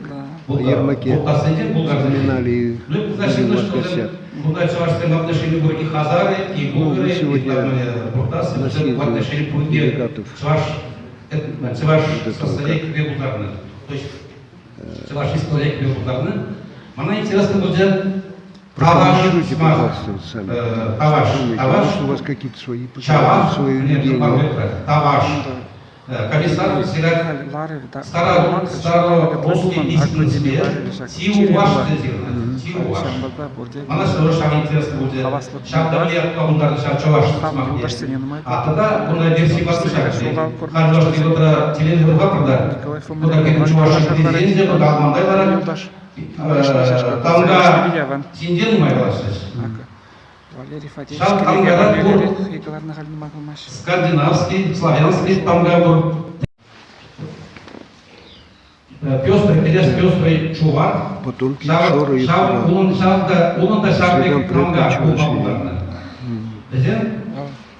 на Ермаке Булгарсенчен, булгарсенчен. вспоминали и Ну и были значит, у вас в что гостях. Кунта чӑвашсем в отношении пур и хазары, и Ну, булгары, вы и сегодня буртасы, на в съезде отношении пурне делегатов чӑваш чӑваш вот этого состояние кӗме пултарнӑ. То есть чӑваш история кӗме пултарнӑ. Мана интересно будет таваш Прокомментируйте, сӑмах. пожалуйста, вот сами. Таваш, Думаете, таваш, может, у вас какие-то свои чаваш, пожелания, свои нет, видения? таваш. Комиссар всегда старорусский письменный Тиуваш Тиуваш. Мана шав интересно будет. Шав давле каундар шав чаваш сӑмахне. А тогда кунта версия послушать. Хальлаш утра телевизор вапрда. Кунта пирӗн чуваш президенчӗ, кунта алмандай ларать. Тамга синде нумай калаҫрӗҫ. Валерий Фадеевич Шав тамгара пур скандинавский, славянский тамга пур. Пестрый, князь пестрый чувак. Потомки Шав, Шора и шав, Хура. унӑн шав та, унӑн та По ҫав следам пек тамга предков пулма Чувашии. пултарнӑ. Вӗсем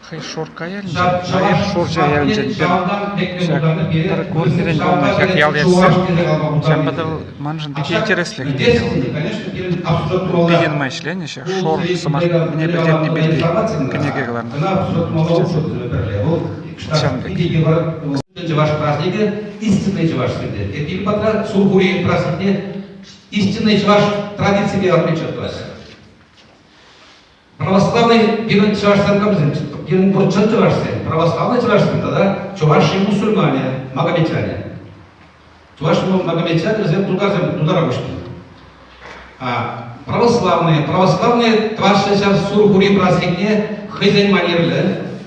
Хӑй Шоркка ялӗнчен, ҫав чӑваш Валерий Шорча сӑмахне ялӗнчен ҫавӑнтан лекме ҫак пултарнӑ пире пӗр вырӑссем курнерен пулнӑ ҫавӑнпа ҫак пире ял чуваш ятсем. тесе калама Ҫавӑнпа пултарнӑ. та вӑл маншӑн А питӗ ҫак интереслӗ кӗнеке версисене, вӑл. конечно, пирӗн обсуждать тумалла. Питӗ нумай ӗҫленӗ ҫак Шор сӑмах мӗне пӗлтерни пирки кӗнеке кӑларнӑ. Ӑна обсуждать тумалла пӗрле. Вӑл Ҫавӑн пек. питӗ йывӑр чӑваш праздникӗ, истинный чӑваш тесе. Эпир патра Сурхури праздникне истинный чӑваш традиципе отмечать тӑваҫҫӗ. Православный пирӗн чӑвашсем камсем? Пирӗн пур чӑн чӑвашсем, православный чӑвашсем тата чӑваш и мусульмане, магометяне. Чӑваш магометяне вӗсем тутарсем, тутара куҫнӑ. А православные, православные тӑваҫҫӗ ҫав Сурхури праздникне хӑйсен манерлӗ,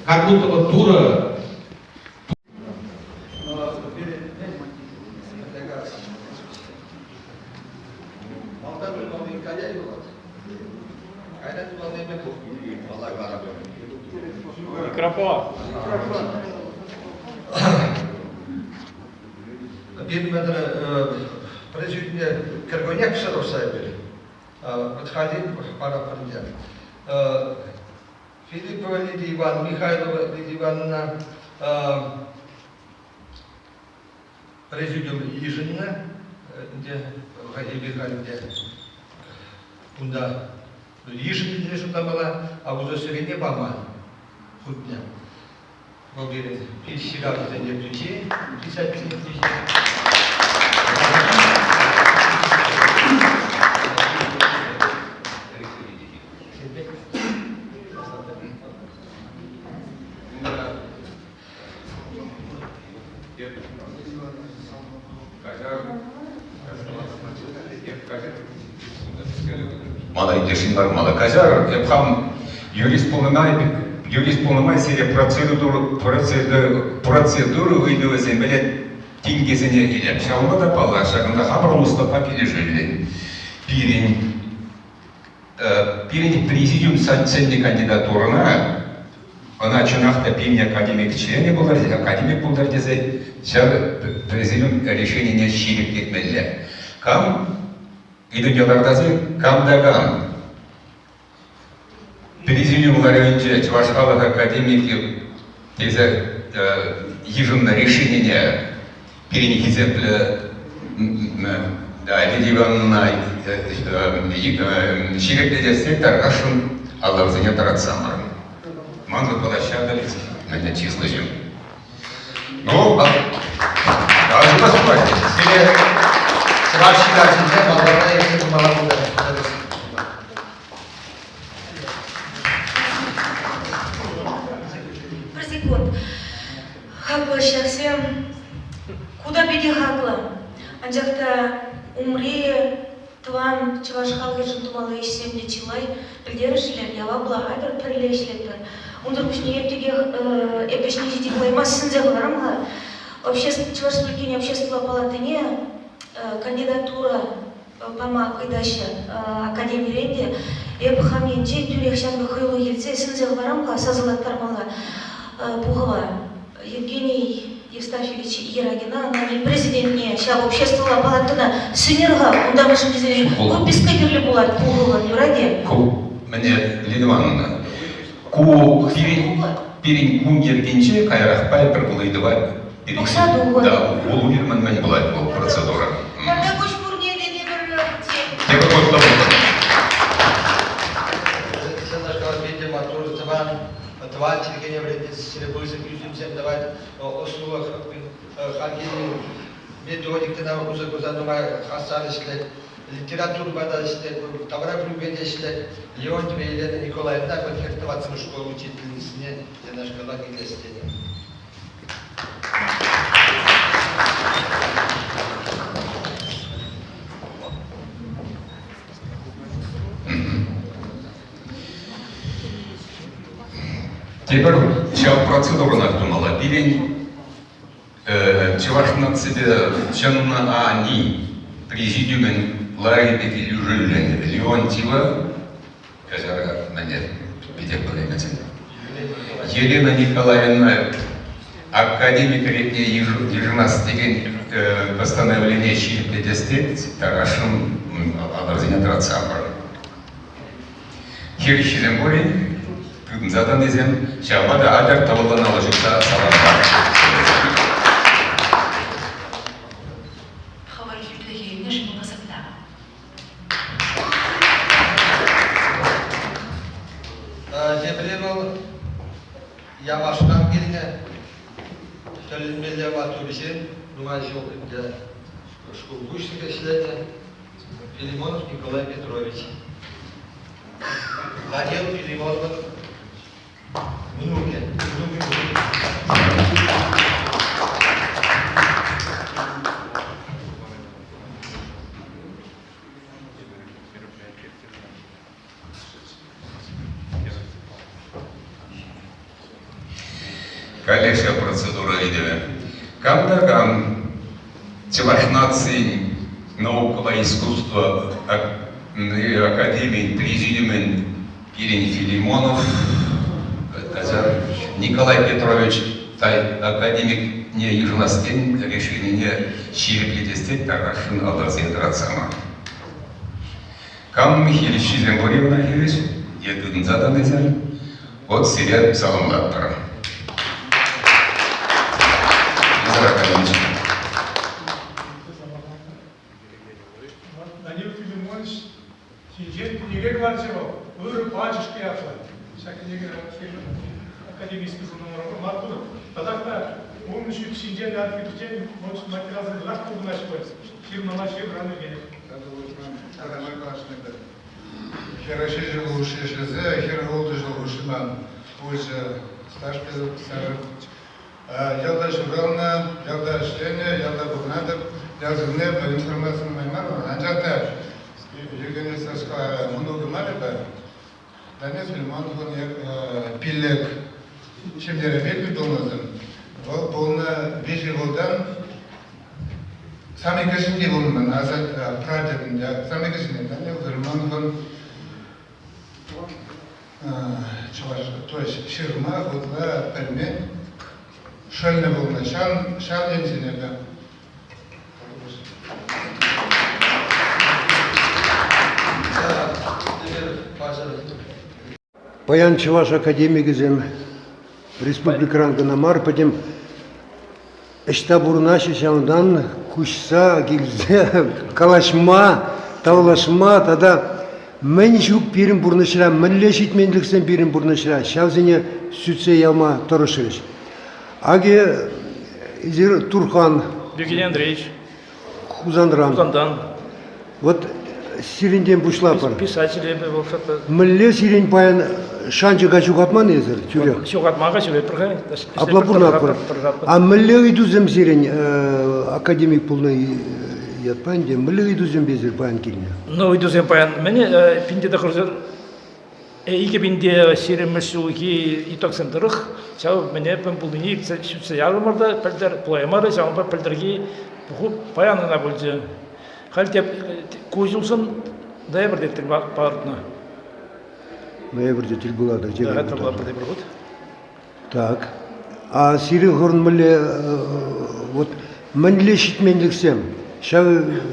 как будто бы Турӑ Кайран тумалли паллах Микрофон. Пирӗн президентне кӗркуннех пӗҫсе тухса эпир. Вӑт халӗ паратпӑр ӗнтӗ. Филиппова Лидия Ивановна, Михайлова Лидия Ивановна президиум йышӑннӑ ӗнтӗ, эпир халь ӗнтӗ кунта йышӑннӑ тесе шутламалла, а удостоверение паман хутне. Вӑл пирӗн ҫыравҫӑсен ертӳҫи, писательсен ертӳҫи. Мана итлесшӗн мар, мана каҫарӑр. Эп хам юрист пулнӑ май, юрист пулнӑ май сире процедура, процедура ыйтӑвӗсемпе тинкесене илеп. Ҫавӑнпа та паллах, ҫакӑнта хамӑрӑн уставпа килӗшӳллӗн пирӗн Пирӗн президиум сӗннӗ кандидатурӑна ӑна чӑнах та пирӗн академик членӗ пултӑр, академик пултӑр тесе ҫав президиум решенине ҫирӗплетмелле. Кам ыйтӑвне лартас-и? Кам та кам. Президиум ларӑвӗнче Чӑваш халӑх академикӗ тесе йышӑннӑ решенине пирӗн хисеплӗ Лидия Ивановна ҫирӗплетессе тархасшӑн аллӑрсене тӑратсамӑр. Ман шутпа ҫав мӗнле чыслӑ ҫын. Ну, калаҫма пулать. Сире чӑваш ҫыравҫисем малалла ертсе пымалла пултарать. Пӗр секунд. Хаклӑ ҫаксем ку та питӗ хаклӑ. Анчах та умри тӑван чӑваш халӑхӗшӗн тумалли ӗҫсем те чылай пӗлтерӗшлӗ, яваплӑ. Айтӑр пӗрле ӗҫлетпӗр. Унсӑр пуҫне эп текех эп ӗҫне ҫити пулаймасть сӗнсе хӑварам-ха. Чӑваш Республикин Общество палатине кандидатура пама ыйтаҫҫӗ академирен те. Эп хам енчен тӳрех ҫак пек хӑюлӑх илсе сӗнсе хӑварам-ха сасӑлаттармалла пухӑва. Евгений Евстафьевич Ерагина, ӑна президентне ҫав обществӑлла палатӑна сӗнер-ха, унта мӗншӗн тесен выписка кирлӗ пулать пухӑвӑн, юрать-и? Ку, мӗне, Лена Ивановна, ку пирӗн кун йӗркинче каярахпа пӗр вӑл ыйтӑва Пӑхса тухӑр. Да, вӑл уйрӑмӑн мӗн пулать вӑл процедура. Тата куҫ пурне те тепӗр Тепӗр хут тӑвӑпӑр. Ҫавнашкал питӗ маттур тӑван тӑван чӗлхене вӗрентес пысӑк ӳсӗмсем тӑвать, ӑслӑлӑх хальхи методикӑна усӑ курса нумай хастар ӗҫлет, литературӑпа та ӗҫлет, тавра пӗлӳпе те ӗҫлет. Леонтьева Елена Николаевна вӑл хӗр тӑваттӑмӗш школ учительницине янашкалах илес тенӗ. Тепӗр ҫав процедурӑнах тумалла. Пирӗн чӑваш наципе чӑн ани президиумӗн ларӑвӗпе килӗшӳллӗн Леонтьева Каҫарӑр, мӗне питех пӗлеймесен. Елена Николаевна академик ретне йышӑнас текен постановление ҫирӗплетес тет, тарашӑн алӑрсене тӑратсамӑр. Хирӗҫҫисем пур-и? Тытӑнса тӑнисем ҫавӑнпа та атьӑр тӑвӑллӑн алӑ ҫупса саламлар. Хӑвӑр хӳтлӗхе илнӗшӗн пысӑк тав. Тепри вӑл Ямашран килнӗ тӗлӗнмелле маттур ҫын, нумай ҫул ӗнтӗ шкул пуҫлӑхӗ ӗҫленӗ Филимонов Николай Петрович. Данил Филимоновӑн мӑнукӗ. Каллех ҫав процедура ыйтӑвӗ. Кам та кам Чӑваш нацийӗн наукӑпа искусство академийӗн президиумӗн. Пирӗн Филимонов, Николай Петрович академикне йышӑнас тен решенине ҫирӗплетес тет тархасшӑн алласене тӑратсамӑр. Кам хирӗҫҫисем пур-и ӑна хирӗҫ е тытӑнса тӑнисем, вот сире саламлатпӑр. Данил Филимонович ҫинчен кӗнеке кӑларчӗ вӑл, Ырӑ пачӑшкӑ ятлӑ. Ҫак кӗнеке академический журналра маттур. Татах та ун ҫӳп ҫинчен архивсен материалсем татах тупӑнаҫҫӗ пуль. Ҫырмалла ҫырран ӳкерет. Хӗрӗхҫи ҫул хушши ӗҫлесе 46 ҫул хушши ман пулчӗ стаж стажӗ. Ялта ҫуралнӑ, ялта ӗҫленӗ, ялта пурӑнатӑп. Ялсене информаци нумай мар, анчах та Евгений Сашка мӑнукӗ мар эпӗ. Данил Филимоновӑн пиллӗк ҫемьере вилнӗ пулнӑ. Вӑл пулнӑ виҫӗ ывӑлтан самый кӗҫӗнни пулнӑ ман прадед, самый кӗҫӗнни Данил Филимоновӑн чӑваш, то есть ҫырма, хутла пӗлмен шӑллӗ пулнӑ. Ҫав, ҫав енчен эпӗ. Паян чӑваш академикӗсем республикӑран кӑна мар, пӗтӗм ӑҫта пурӑнаҫҫӗ ҫавӑнтан куҫса килсе калаҫма, тавлашма тата мӗн ҫук пирӗн пурнӑҫра, мӗнле ҫитменлӗхсем пирӗн пурнӑҫра, ҫавсене сӳтсе явма тӑрӑшрӗҫ. Акӑ эсир Турхан. Евгений Андреевич. Хусанран. Хусантан. Вот сирӗнтен пуҫлапӑр. Писатель эпӗ вӑл шӑпа. Мӗнле сирӗн паян шанчӑка ҫухатман эсир тӳрех? Ҫухатман-ха ҫӳретпӗр-ха. Апла пурӑнатпӑр. А мӗнле ыйтусем сирӗн академик пулнӑ ятпа ӗнтӗ? Мӗнле ыйтусемпе эсир паян килнӗ? Ну, ыйтусем паян мӗн 1900 2020 ҫулхи итогсем тӑрӑх ҫав мӗне пӗм пулнине сӳтсе яврӑмӑр та пӗлтӗр пулаймарӗ, ҫавӑнпа пӗлтӗрхи пуху паян кӑна пулчӗ. Халь те ку ҫулшӑн ноябрьте тӗл палӑртнӑ. Ноябрьте тӗл пулатӑр. Да, тӗл пулатпӑр тепӗр хут. Так. А сирӗн хӑрӑн мӗнле вот мӗнле ҫитменлӗхсем? Ҫав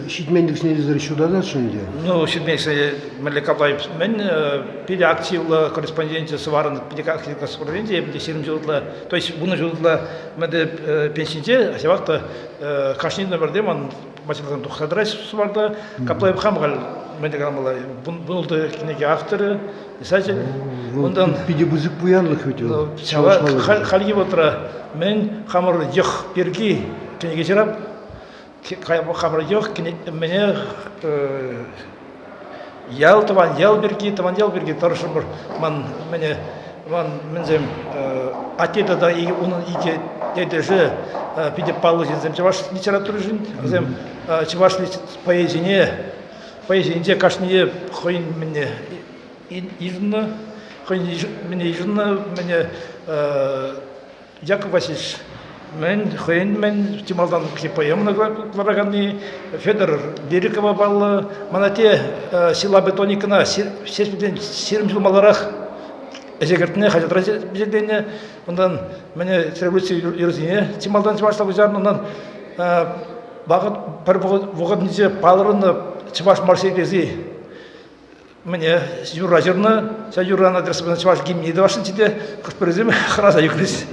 ҫитменлӗхсене эсир ҫутатасшӑн ӗнтӗ? Ну, ҫитменлӗхсене мӗнле калайӑп, мӗн питӗ активлӑ корреспонденчӗ Сӑварӑн питӗ активлӑ корреспонденчӗ, эпӗ те 20 ҫул ытла, то есть вунӑ ҫул ытла мӗнле пенсинче, ҫавах та кашни номерте ман материалсем тухса тӑраҫ Сӑварта. Капла хам халь мӗнле каламалла, вунултӑ кӗнеке авторӗ, писатель. Унтан питӗ пысӑк пуянлӑх вӗт вӑл. Хальхи вӑхӑтра мӗн хамӑр йӑх пирки кӗнеке ҫырап, хамӑр йӑх мӗне ял, тӑван ял пирки, тӑван ял пирки тӑрӑшрӑмӑр. Ман мӗне ман мӗнсем атте тата унӑн икӗ тетӗшӗ питӗ паллӑ ҫынсем чӑваш литературишӗн. Вӗсем чӑваш поэзине поэзийӗнче кашнийӗ хӑйӗн мӗнне йышӑннӑ, хӑйӗн мӗне йышӑннӑ, мӗне Яков Васильевич мӗн хӑйӗн мӗн чи малтан поэмӑна кӑлараканни Федор Берикова паллӑ. Мана те Сила Бетоникӑна Ҫеҫпӗлтен 20 ҫул маларах ӗҫе кӗртнӗ, хаҫатра пичетленнӗ. Унтан мӗне революци юрӑсене чи малтан чӑвашла куҫарнӑ. Унтан вӑхӑт пӗр вӑхӑтӗнче палӑрнӑ чӑваш марсельези мӗне юрра ҫырнӑ. Ҫав юррана тӗрӗс чӑваш гимни тӑвасшӑнччӗ те хӑш-пӗрисем хӑраса ӳкрӗҫ.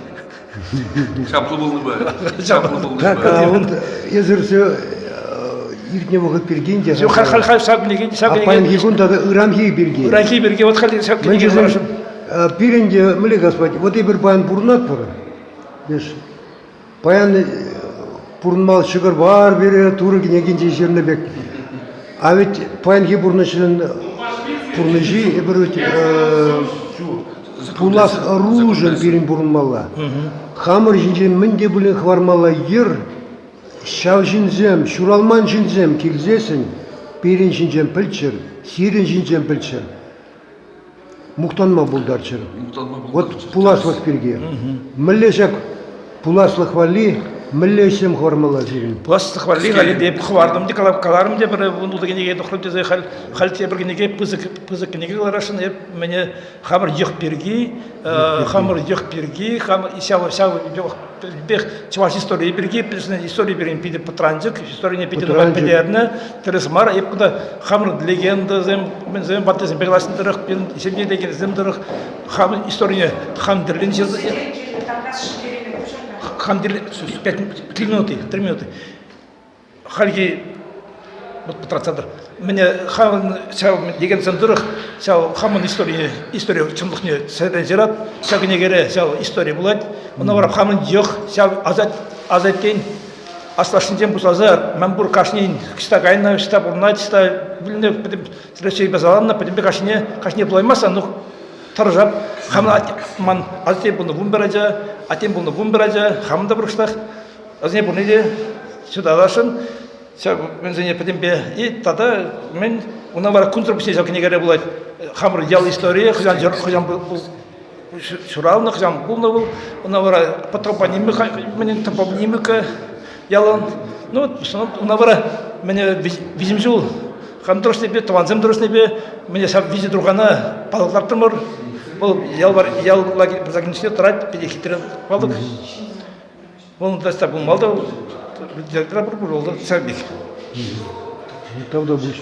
Чаплӑ пулнӑ ба. Чаплӑ пулнӑ Так, а вот эсир все иртнӗ вӑхӑт пирки ӗнтӗ. Халь халь халь ҫак кӗнеке ҫак А паянхи кун тата ыранхи пирки. Ыранхи пирки вот халь ҫак кӗнеке Пирӗн те, мӗнле Господь, вот эпир паян пурӑнатпӑр. Паян пурӑнма ҫӑкӑр бар пире Турӑ кӗнекинче ҫырнӑ пек. А ведь паянхи пурнӑҫӑн пурнӑҫи эпир ведь пулас ӑрушӑн пирӗн пурӑнмалла. Хамӑр ҫинчен мӗн те пулин хӑвармалла йӗр ҫав ҫынсем, ҫуралман ҫынсем килсессӗн пирӗн ҫинчен пӗлччӗр, сирӗн ҫинчен пӗлччӗр. Мухтанма пултарччӑр. Вот пуласлӑх пирки. Мӗнле ҫак пуласлӑх валли? Мӗнле ӗҫсем хӑвармалла сирӗн? Пуласлӑх валли халӗ те хӑвартӑм те каларӑм те пӗр вунултӑ кӗнеке тухрӑм тесе халь халь тепӗр кӗнеке пысӑк пысӑк кӗнеке кӑларасшӑн эп мӗне хамӑр йӑх пирки хамӑр йӑх пирки хам ҫав ҫав пӗтӗмпех чӑваш историйӗ пирки истори пирӗн питӗ пӑтранчӑк историне питӗ нумай пӗтернӗ тӗрӗс мар эп кунта хамӑр легендӑсем мӗнсем ваттисемпе калаҫнӑ тӑрӑх пирӗн ҫемье легендисем тӑрӑх хам историне хам тӗллӗн ҫырса хам тӗллӗн три минуты три минуты хальхи вот пӑтратса тӑр мӗне хамӑн ҫав легендӑсем тӑрӑх ҫав хамӑн историне истори чӑнлӑхне сӗрен ҫырат ҫав кӗнекере ҫав истори пулать ӑна вара хамӑн йӑх ҫав асаттен аслашшӗнчен пуҫласа мӗн пур кашнин ӑҫта кайнӑ ӑҫта пурӑнать ӑҫта вилнӗ пӗтӗм Раҫҫейпе саланнӑ пӗтӗмпе кашнине кашнине пулаймасан ну тӑрӑшап хамӑн ман аттем пулнӑ 11 ача аттем пулнӑ 11 ача хамӑн та пурӑшлах вӗсене пурне те ҫуталасшӑн ҫав мӗнсене пӗтӗмпе и тата мӗн уна вара кунсӑр пуҫне ҫав кӗнекере пулать хамӑр ял историйӗ хӑҫан хӑҫан ҫуралнӑ хӑҫан пулнӑ вӑл ӑна вара топонимика мӗнӗн топонимика ялан ну ӑна вара мӗне виҫӗм ҫул хам тӑрӑшнипе тӑвансем тӑрӑшнипе мӗне ҫав виҫӗ турхана палӑк лартрӑмӑр вӑл ял ял лагерьне тӑрать питӗ хитре палӑк вӑл таҫта пулмалла та пур пур вӑл ҫав пек Тавтапуҫ.